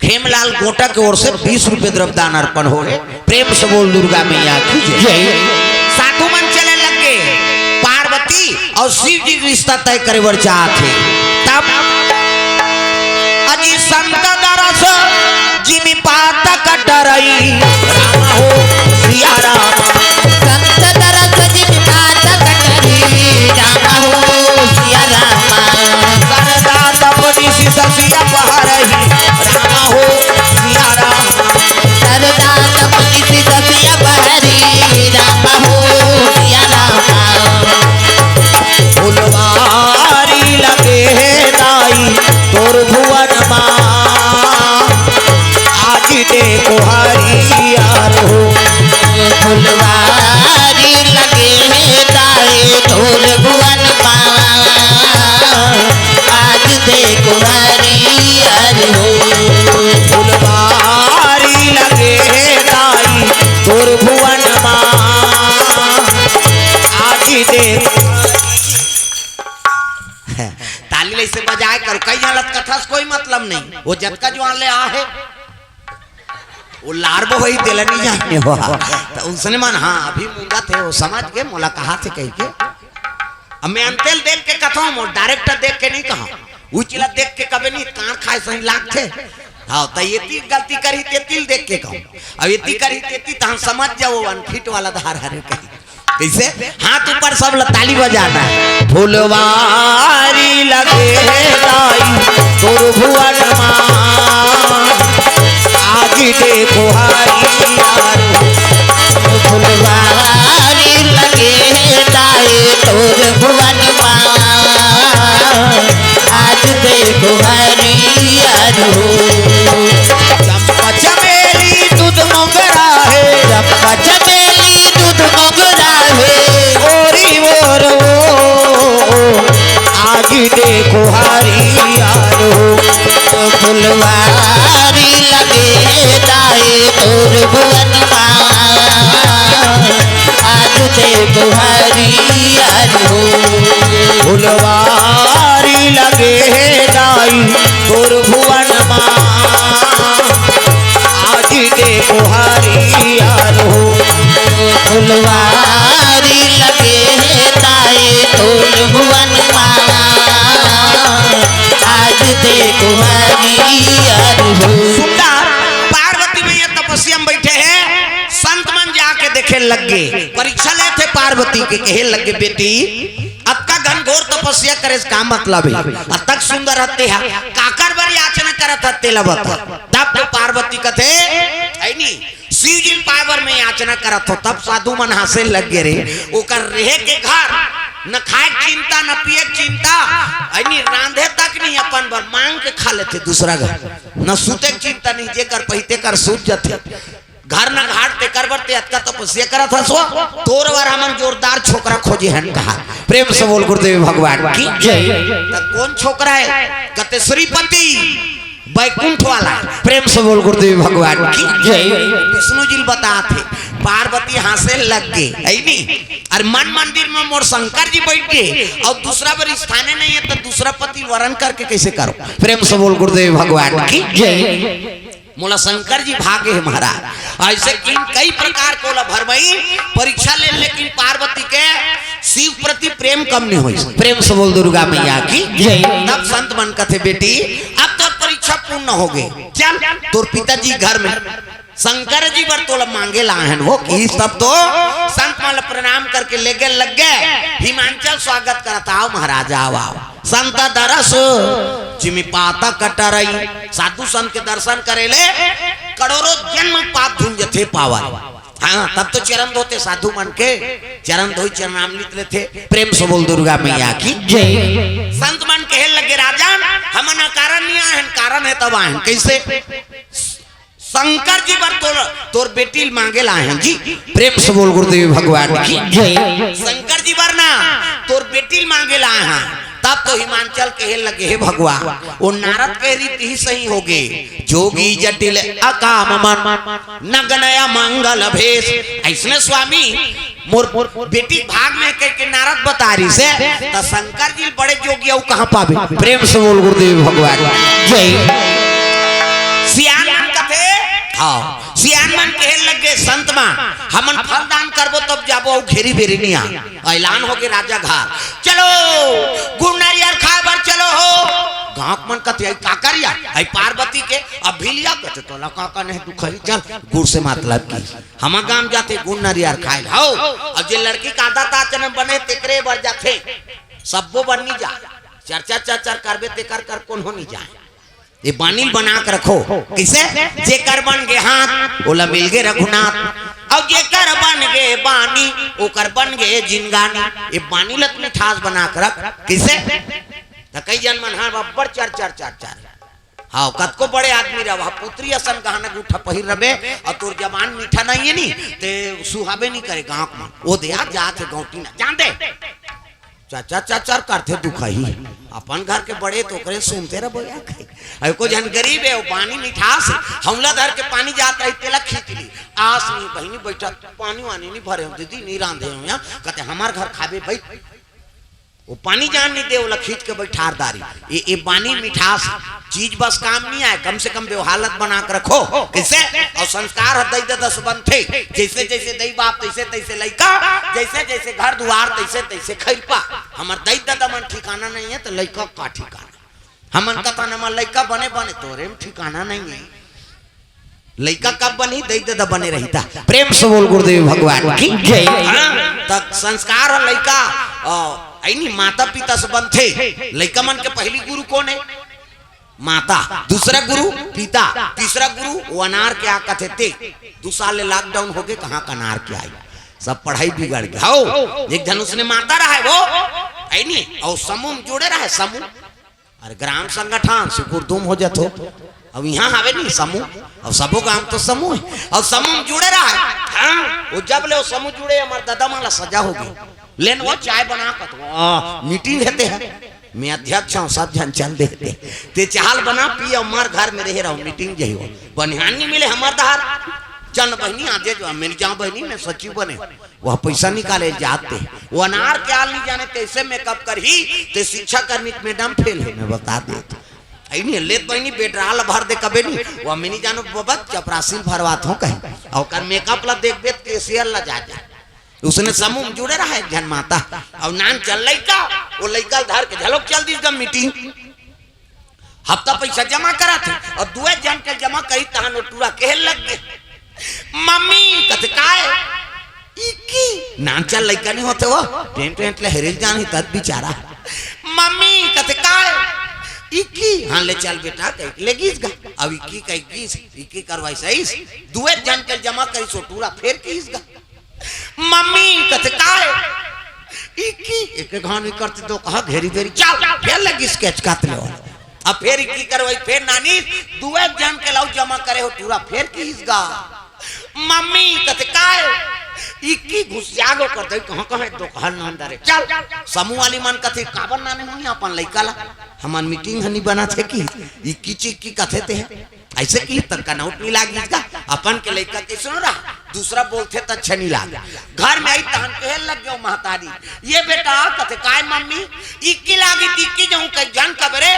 खेमलाल गोटा के ओर से बीस रुपए द्रव्य दान अर्पण हो गए। प्रेम से बोल दुर्गा मैया की जय। जय। साधु मन चले लग गए, पार्वती और शिव जी के रिश्ता तय करे बर चाहत हे। तब अजी संत दरस जिमि पातक डरई, राम हो सिया राम। संत दरस जिमि पातक डरई, राम हो सिया राम। सरदा तप निशि ससिया पहरही, राम हो सिया राम। सरदा तप निशि ससिया पहरही, राम हो सिया राम। फुलवारी लगे हे दाई तोर भुवन मा, आज दे कोहारी यार हो। फुलवारी लगे हे दाई तोर भुवन मा, आज दे कोहारी यार हो। फुलवारी लगे हे दाई तोर भुवन मा, आज दे। ताली ले से बजाए कर, कई हालत कथा से कोई मतलब नहीं। वो जतका जुआन ले आ हे, वो लार बहोई तेला नहीं जाने हो। तो उसने मन, हाँ, अभी मूंगा थे, वो समझ के मोला कहा थे कह के। अब मैं अंतेल देख के कथा हूँ, मोर डायरेक्टर देख के नहीं कहा। उचिला देख के कबे नहीं, कान खाए सही लाग थे। हाँ, तो ये ती गलती करी, ते तिल देख के कहूँ। अब ये ती करी, ते ती, तहाँ समझ जाओ, अनफिट वाला धार हरे कहीं। कैसे? हाथ ऊपर सब ल-, ताली बजाना है। फुलवारी लगे दाई तोर भुवन मा, आज दे कोहारी यार। फुलवारी लगे दाई तोर भुवन मा, आज दे कोहारी यार हो। चंपा चमेली दूध मोगरा हे। चंपा चमेली दूध मोगरा हे। ओरी ओर ओ, आज दे कोहारी यार हो। फुलवारी लगे दाई तोर भुवन मा, आज दे कोहारी यार हो। फुलवारी लगे हे दाई तोर भुवन मा, आज दे कोहारी यार हो। फुलवारी लगे हे दाई तोर भुवन मा, आज दे कोहारी यार हो। सुंदर पार्वती मैया तपस्या में बैठे हैं, संत मन जाके देखे लग गए, परीक्षा लेथे पार्वती के, कहे लग गए, बेटी, अतका घनघोर तपस्या करे से का मतलब हे? अतक सुंदर हते हा, काकर बर याचना करत हते ला बता। तब तो पार्वती कथे, है नी, शिव जी पाए बर मैं याचना करत हो। तब साधु मन हंसे लग गए, रे, ओकर रहे के घर, न खाए के चिंता, न पिए के चिंता, है नी, रांधे तक नहीं अपन बर, मांग के खा लेथे दूसरा घर, न सूते के चिंता नहीं, जेकर पहिते कर सूत जाथे। घर न घाट तेकर बर ते अतका तपस्या करत हस वो, तोर बर हमन जोरदार छोकरा खोजे हन कहा। प्रेम से बोल गुरुदेव भगवान की जय। त कौन छोकरा हे? कते श्रीपति बैकुंठ वाला। प्रेम से बोल गुरुदेव भगवान की जय। विष्णु जी ल बतात हे, पार्वती हंसे लग गे, है नी? अरे मन मंदिर में मोर शंकर जी बैठ गे, अउ दूसरा बर स्थाने नहीं हे, त दूसरा पति वरण करके कैसे करो? प्रेम से बोल गुरुदेव भगवान की जय। मोला शंकर जी भागे हे महाराज। ऐसे इन कई प्रकार के ओला भरमई परीक्षा ले, लेकिन पार्वती के शिव प्रति प्रेम कम नहीं होइस। प्रेम से बोल दुर्गा मैया की जय। तब संत मन कथे, बेटी, अब तोर परीक्षा पूर्ण हो गई, चल तोर पिताजी घर में। शंकर जी बर तोला मांगे लाहन हो, किहिस तब तो संत मन ल प्रणाम करके लेगे लग गे। हिमांचल स्वागत करत, "आओ महाराज, आओ, आओ।" संत दरस जिमि पातक टरई, साधु संत के दर्शन करे ले करोड़ों जन्म पाप धुल जथे पावन। हाँ, तब तो चरण धोते साधु मन के, चरण धोई चरणामृत लेथे। प्रेम से बोल दुर्गा मैया की। जय। संत मन कहे लगे, "राजन, हमन अकारण नहीं आए हन, कारण हे तब आए हन।" कैसे? शंकर जी बर तोर, तोर बेटी ल मांगे लाए हन जी। प्रेम से बोल गुरुदेव भगवान की। जय। शंकर जी बर ना, तोर बेटी ल मांगे लाए हन। तब तो हिमांचल कहे लगे, "हे भगवान, वो नारद के रीति ही सही होगे, जोगी जटिल अकाम मन, नगनया मंगल भेष।" अइसने स्वामी मोर बेटी भाग में कह के नारद बता रहिसे, त शंकर जी बड़े जोगी अउ कहाँ पाबे? प्रेम से बोल गुरुदेव भगवान। जय। सियान मन कथे, हाँ, सियान मन कहे लगे, "संत मन, हमन फल दान करबो तब जाबो, अउ घेरी बेरी नहीं आ।" ऐलान होगे राजा घर, "चलो, गुड़ नरियर खाए बर चलो हो।" गाँव मन कथे, "आई का करिया? आई पार्वती के अब भी लिया?" कथे, "तोला का का नहीं दुखई, चल, गुड़ से मतलब की।" हमर गांव जाथे गुड़ नरियर खाए ल। हौ, अउ जे लड़की के आदत आचरण बने तेकरे बर जाथे, सब्बो बर नी जा। चर्चा चर्चा करबे तेकर कर कोनो नी जाए। ये बानी ल बना के रखो। किसे? जेकर बन गे हाथ, ओला मिल गे रघुनाथ। अउ जेकर बन गे बानी, ओकर बन गे जिनगानी। ये बानी ल त मिठास बना के रख। किसे? त कई जन मन ह बब्बर चर चर चर चर। हाँ, कतको बड़े आदमी रह, वह पुत्री असन गहना गूठा पहिर रबे, अउ तोर जबान मीठा नहीं है नी, ते सुहाबे नहीं करे गाँव मन। वो दे आ जात है गौटी ना, जान दे। चचा चचर करथे दुखही। अपन घर के बड़े तो ओकरे सुनते रह बोया कहे। अउ को जन गरीब है, वो पानी मिठास है, हमला धर के पानी जात रही, तेला खींच ली। आस नहीं बहिनी बैठा, पानी वानी नहीं भरे हो दीदी, नहीं रांधे हो यहाँ, कहते हमार घर खाबे भाई। वो पानी जान नहीं दे, ओला खींच के बैठार दारी। ये, ये बानी मिठास चीज बस काम नहीं आए, कम से कम व्यवहार लत बना के रखो। कैसे? अउ संस्कार ह दई ददस बनथे। जैसे जैसे दई बाप तैसे तैसे लइका, जैसे जैसे घर दुआर तैसे तैसे खैरपा। हमर दई ददा मन ठिकाना नहीं है तो लइका का ठिकाना? हमन कथन हमर लइका बने बने, तोरे में ठिकाना नहीं है। लइका कब बनी? दई ददा बने रहिता। प्रेम से बोल गुरुदेव भगवान की जय। हाँ, त संस्कार ह लइका, अ, ऐनी माता पिता से बनथे। लइका मन के पहली गुरु कौन है? माता। दूसरा गुरु पिता। तीसरा गुरु वो अनार के आ कथे ते। दू साल ले lockdown होगे, कहाँ का अनार के आई? सब पढ़ाई बिगड़ गया। हो, एक जन उसने माता रहा है वो, ऐनी, अउ समूह में जुड़े रहा है, समूह। अरे ग्राम संगठन सुकुर दुम हो जात हो। अब यहाँ हवे नहीं समूह, अब सबो गांव तो समूह है, अब समूह में जुड़े रहा है। हाँ, वो जब ले वो समूह जुड़े, हमार दादा मन ला सजा हो गई। लेन वो चाय बना कत, आ, मीटिंग हेते है, मैं अध्यक्ष हूँ, सब जन चल देते। ते चाल बना पी, हमार घर में रहे रहो, मीटिंग जही हो। बनिहान नहीं मिले हमार दहार। चल बहिनी, आजे जो, मैं जाऊँ बहिनी, मैं सचिव बने। वह पैसा निकाले जाते। वो अनार के आल नहीं जाने, कैसे मेकअप करही, ते शिक्षा करनी त मैडम फेल है, मैं बता देत। ऐनी लेत बहिनी बेडराल भर दे कबे नहीं, वो मैं नहीं जानो बाबा, चपरासी ल भरवात हो कहीं। अउ कर मेकअप ला देखबे त कैशियर ला जा जा। उसने समूह में जुड़े रहा एक जन माता। अउ नान चल लइका, वो लइका ल धर के झलोक चल दिस गा मीटिंग। हफ्ता पैसा जमा करा थे अउ दुए जन के जमा करी तहन वो टूरा कहे लग गे, "मम्मी," कथे, "काय?" "इक्की।" नान चल लइका नहीं होते वो, टेंट वेंट ले हेरे ल जान ही तद बेचारा। "मम्मी," कथे, "काय?" "इक्की।" "हाँ, ले चल बेटा," कह के ले गीस गा। अब इक्की कह गीस, इक्की करवाई सही, दुए जन के जमा करी सो टूरा फेर कीस गा। "मम्मी," कथे, "काय?" "इक्की।" एक घान भी करते दो कहा घेरी बेरी, "चल," फेर लगी स्केच कात ले। अब फेर इक्की करवाई, फेर नानी, दुए जन के लाऊ जमा करे हो टूरा, फेर कीस गा। "मम्मी," कथे, "काय?" "इक्की।" घुस जागो कर दे, कहाँ कहाँ दो कहा नान दरे। चल, समूह वाली मन कथे, "काबर नाने हो अपन लइका ला? हमन मीटिंग हनी बना थे कि इक्की चिक्की कथे ते है।" ऐसे की त कनौट नहीं लागिस गा। अपन के लइका कैसनो रहा, दूसरा बोलथे त अच्छा नहीं लागे। घर में आई तहन कहे लग गयो महतारी, "ये बेटा," कथे, "काय मम्मी?" "इक्की लागी त इक्की जाऊं कई जान कबे रे।"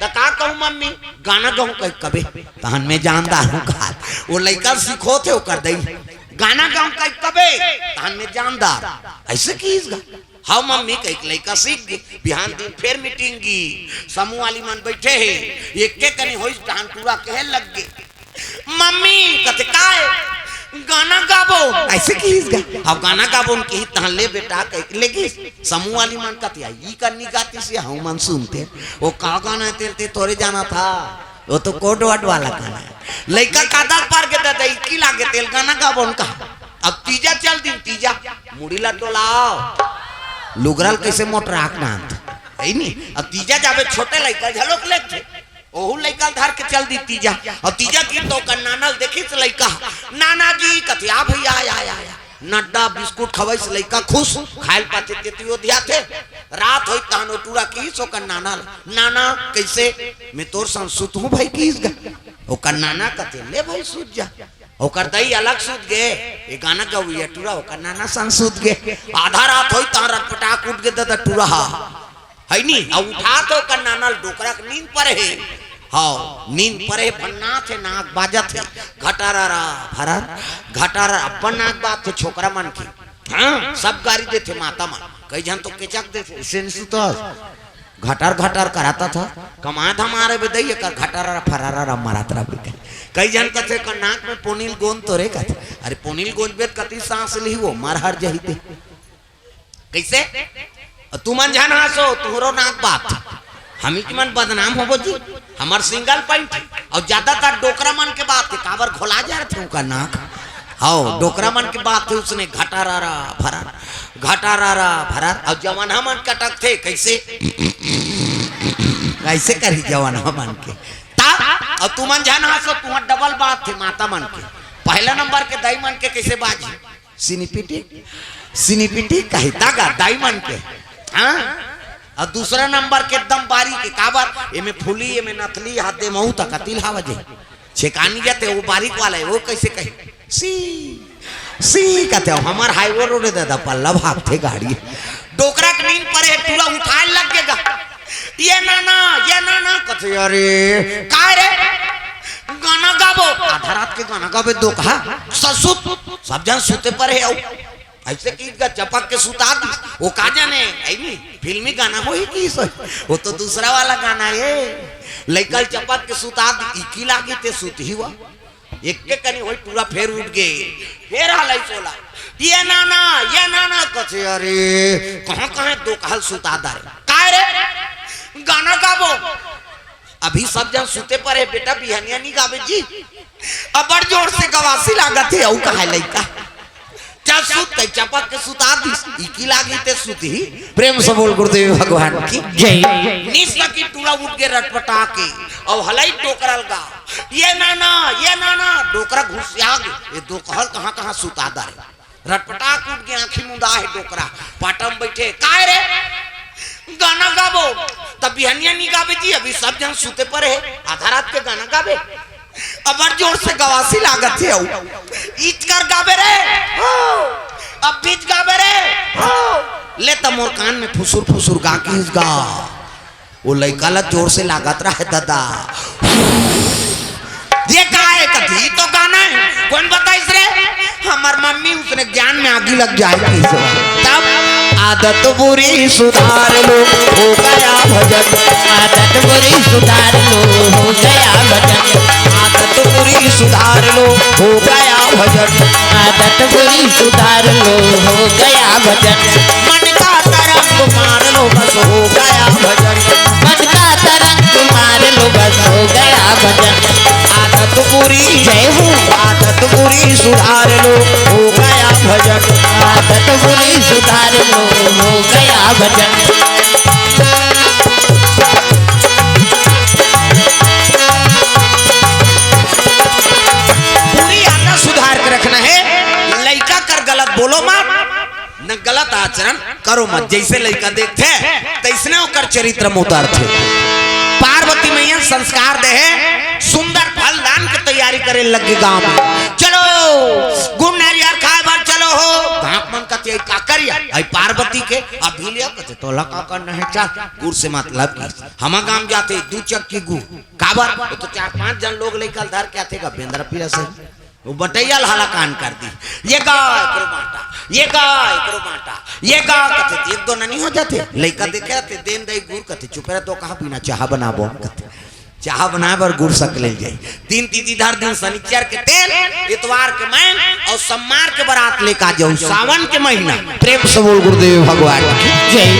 "त का कहूं मम्मी?" "गाना गाऊं कई कबे, तहन मैं जानदार हूं।" कहा वो लइका सिखोथे ओकर दई, "गाना गाऊं कई कबे, तहन मैं जानदार।" ऐसे कीस गा। "हाँ मम्मी," कहिके लइका सीख गे। बिहान दिन फेर मीटिंग गी, समूह वाली मन बैठे हे, एक के कनी होइस, तहन टूरा कहे लग गे, मम्मी कथे, "काय?" "गाना गाबो।" अइसे किहिस गा। अब गाना गाबो न किहिस, तहाँ ले बेटा कहिके ले गिस। समूह वाली मन कथे, "ई कन्नी गातिस, हमू मन सुनतेन।" "ओ का गाना हे तेला, तैं थोरे जानथस, ओ तो code word वाला गाना हे।" लइका कादर पर गे, "ददा, इकी लागे तेला गाना गाबो न का।" अब तीजा चल दिन, तीजा मुड़ी ला डोलाव, लुगरा ल कइसे मोटराके नानत, हे नी? अब तीजा जाबे, छोटे लइका घलोक लेथे, ओहू लइका ल धर के चल दी तीजा। अउ तीजा गीत तो ओकर नाना ल देखिस लइका, "नाना जी," कथे, "आ भइया, आ, आ, आ, आ।" नड्डा बिस्कुट खवइस, लइका खुश, खाय ल पाथे तेती ओधियाथे। रात होइस तहन ओ टूरा किहिस ओकर नाना ल, "नाना, कइसे?" "मैं तोर संग सुतहूं भई," किहिस गा। ओकर नाना कथे, "ले भई, सुत जा।" ओकर दई अलग सुत गे, ए गाना गवइया टूरा ओकर नाना संग सुत गे। आधा रात होइस तहन रटपटाक उठ गे ददा टूरा ह। हे नी? अउ उठाथे ओकर नाना ल, डोकरा के नींद परे हे। हव, नींद परे हे, भन्नाथे, नाक बाजथे। घटारारा भरार, घटारारा, अपन नाक बाजथे छोकरा मन के। हाँ, सब गारी देथे माता मन। कई झन तो केचक देथे, "अइसे नइ सुतस, घटार घटार करत हस, कमा धमा रे बे दई, एकर घटारारा फरारारा मरत रहिबे।" कई झन कथे, "एकर नाक में पोनी ल गोंद तो रे," कथे। "अरे पोनी ल गोंदबे त कति सांस लिही, ओ मर हर जही ते।" कइसे? अउ तुमन झन हाँसो, तुंहरो नाक बात। हमीच मन बदनाम होबो जी। हमर single point। अउ ज्यादातर डोकरा मन के बात हे, काबर घोला जा रथे ओकर नाक। हव, डोकरा मन के बात हे, उसने घटारारा भरार, घटारारा भरार। अउ जवनहा मन कटकथे, कइसे? कइसे करही जवनहा मन के? ता, अउ तुमन झन हाँसो, तुंहर double बात हे माता मन के। पहला नंबर के दाई मन के कइसे बाजही? सिनिपिटी, सिनिपिटी कहिथे गा दाई मन के। हाँ? अउ दूसरा नंबर के एकदम बारीक हे, काबर? एमे फूली, एमे नथली, हाथ दे महू त कति ल हवा जे। छेकानी जाथे, ओ बारीक वाला हे, ओ कइसे कही? सी, सी कथे, हमर highway road हे ददा, पल्ला भागथे गाड़ी। डोकरा के नींद परे हे, टूरा उठाय ल लग गे गा। "ये नाना, ये नाना," कथे, "अरे, काय रे?" "गाना गाबो।" "आधा रात के गाना गाबे दोकहा? ससुत, सब झन सुते परे हे अउ।" अइसे किहिस गा, चपक के सुता दिस। ओ का जाने, हे नी, फिल्मी गाना होही किहिस, ओ तो दूसरा वाला गाना हे। लइका ल चपक के सुता दिस, इकी लागे ते सुतही वा। एके कनी होइस टूरा फेर उठ गे, फेर हलइस ओला, "ये नाना, ये नाना," कथे, "अरे, कहाँ, कहाँ दोकहा ल सुता डारे?" "काय रे?" "गाना गाबो।" "अभी सब झन सुते परे हे बेटा, बिहनिया नइ गाबे जी।" "अब्बड़ जोर से गवासी लागत हे, अउ कहे लइका।" "चल सुत," कहि चपक के सुता दिस। इकी लागे ते सुतही। प्रेम से बोल गुरुदेव भगवान की जय। निस ककी टूरा उठ गे रटपटा के, अउ हलइस डोकरा ल गा, "ये नाना, ये नाना।" डोकरा घुसिया गे, ए दोकहा ल कहाँ कहाँ सुता डारे। रटपटा के उठ गे, आँखी मुंदा हे डोकरा, पाटा म बइठे, "काय रे?" "गाना गाबो।" "त बिहनिया नइ गाबे जी, अभी सब झन सुते परे हे, आधा रात के गाना गाबे?" "अब्बड़ जोर से गवासी लागत हे अउ।" "इचकर गाबे रे, हो, अभी गाबे रे, हो।" ले त मोर कान में फुसुर फुसुर गा किहिस गा। ओ लइका ल जोर से लागत रहे ददा। "ये का हे?" कथे, "ये तो गाना हे।" "कोन बताइस रे?" "हमर मम्मी, उसने ज्ञान में आगी लग जाए।" तब आदत बुरी सुधार लो, हो गया भजन। आदत बुरी सुधार लो, हो गया भजन। आदत बुरी सुधार लो, हो गया भजन। आदत बुरी सुधार लो, हो गया भजन। मन का तरंग मार लो, बस हो गया भजन। मन का तरंग मार लो, बस हो गया भजन। आदत बुरी, जय हो। आदत बुरी सुधार लो, हो गया भजन। आदत बुरी सुधार लो, हो गया भजन। बुरी आदत सुधार के रखना हे, लइका कर गलत बोलो मत, न गलत आचरण करो मत। जइसे लइका देखथे, तइसने ओकर चरित्र म उतरथे। पार्वती मइया संस्कार देहे, सुंदर फल दान के तैयारी करे लग गे गांव में। "चलो, गुड़ नरियर खाय बर चलो हो।" गांव मन कथे, "अई काकर या?" "अई पार्वती के।" "अभी ले," कथे, "तोला काकर नहीं चाह, गुड़ से मतलब की।" हमर गांव जाथे दू चक्की गुड़, काबर? ओ तो चार पांच झन लोग लइका ल धर के आथे गा, बेंदरा पीरा से। ओ बटइया ल हलाकान कर दिस। "ये गा, एकरो बांटा, ये गा, एकरो बांटा, ये गा," कथे, एक दो ननी हो जाथे। लइका देखे रथे, "देन दई गुड़," कथे, "चुप रह, दोकहा बिना चाहा बनाबो," कथे। चाह बनाए बर गुर सक ले जाई। दिन तिथि धर दिन शनिचर के तेल, इतवार के मैन अउ सोमवार के बरात लेके आ जाऊ। सावन के महीना। प्रेम से बोल गुरुदेव भगवान की जय।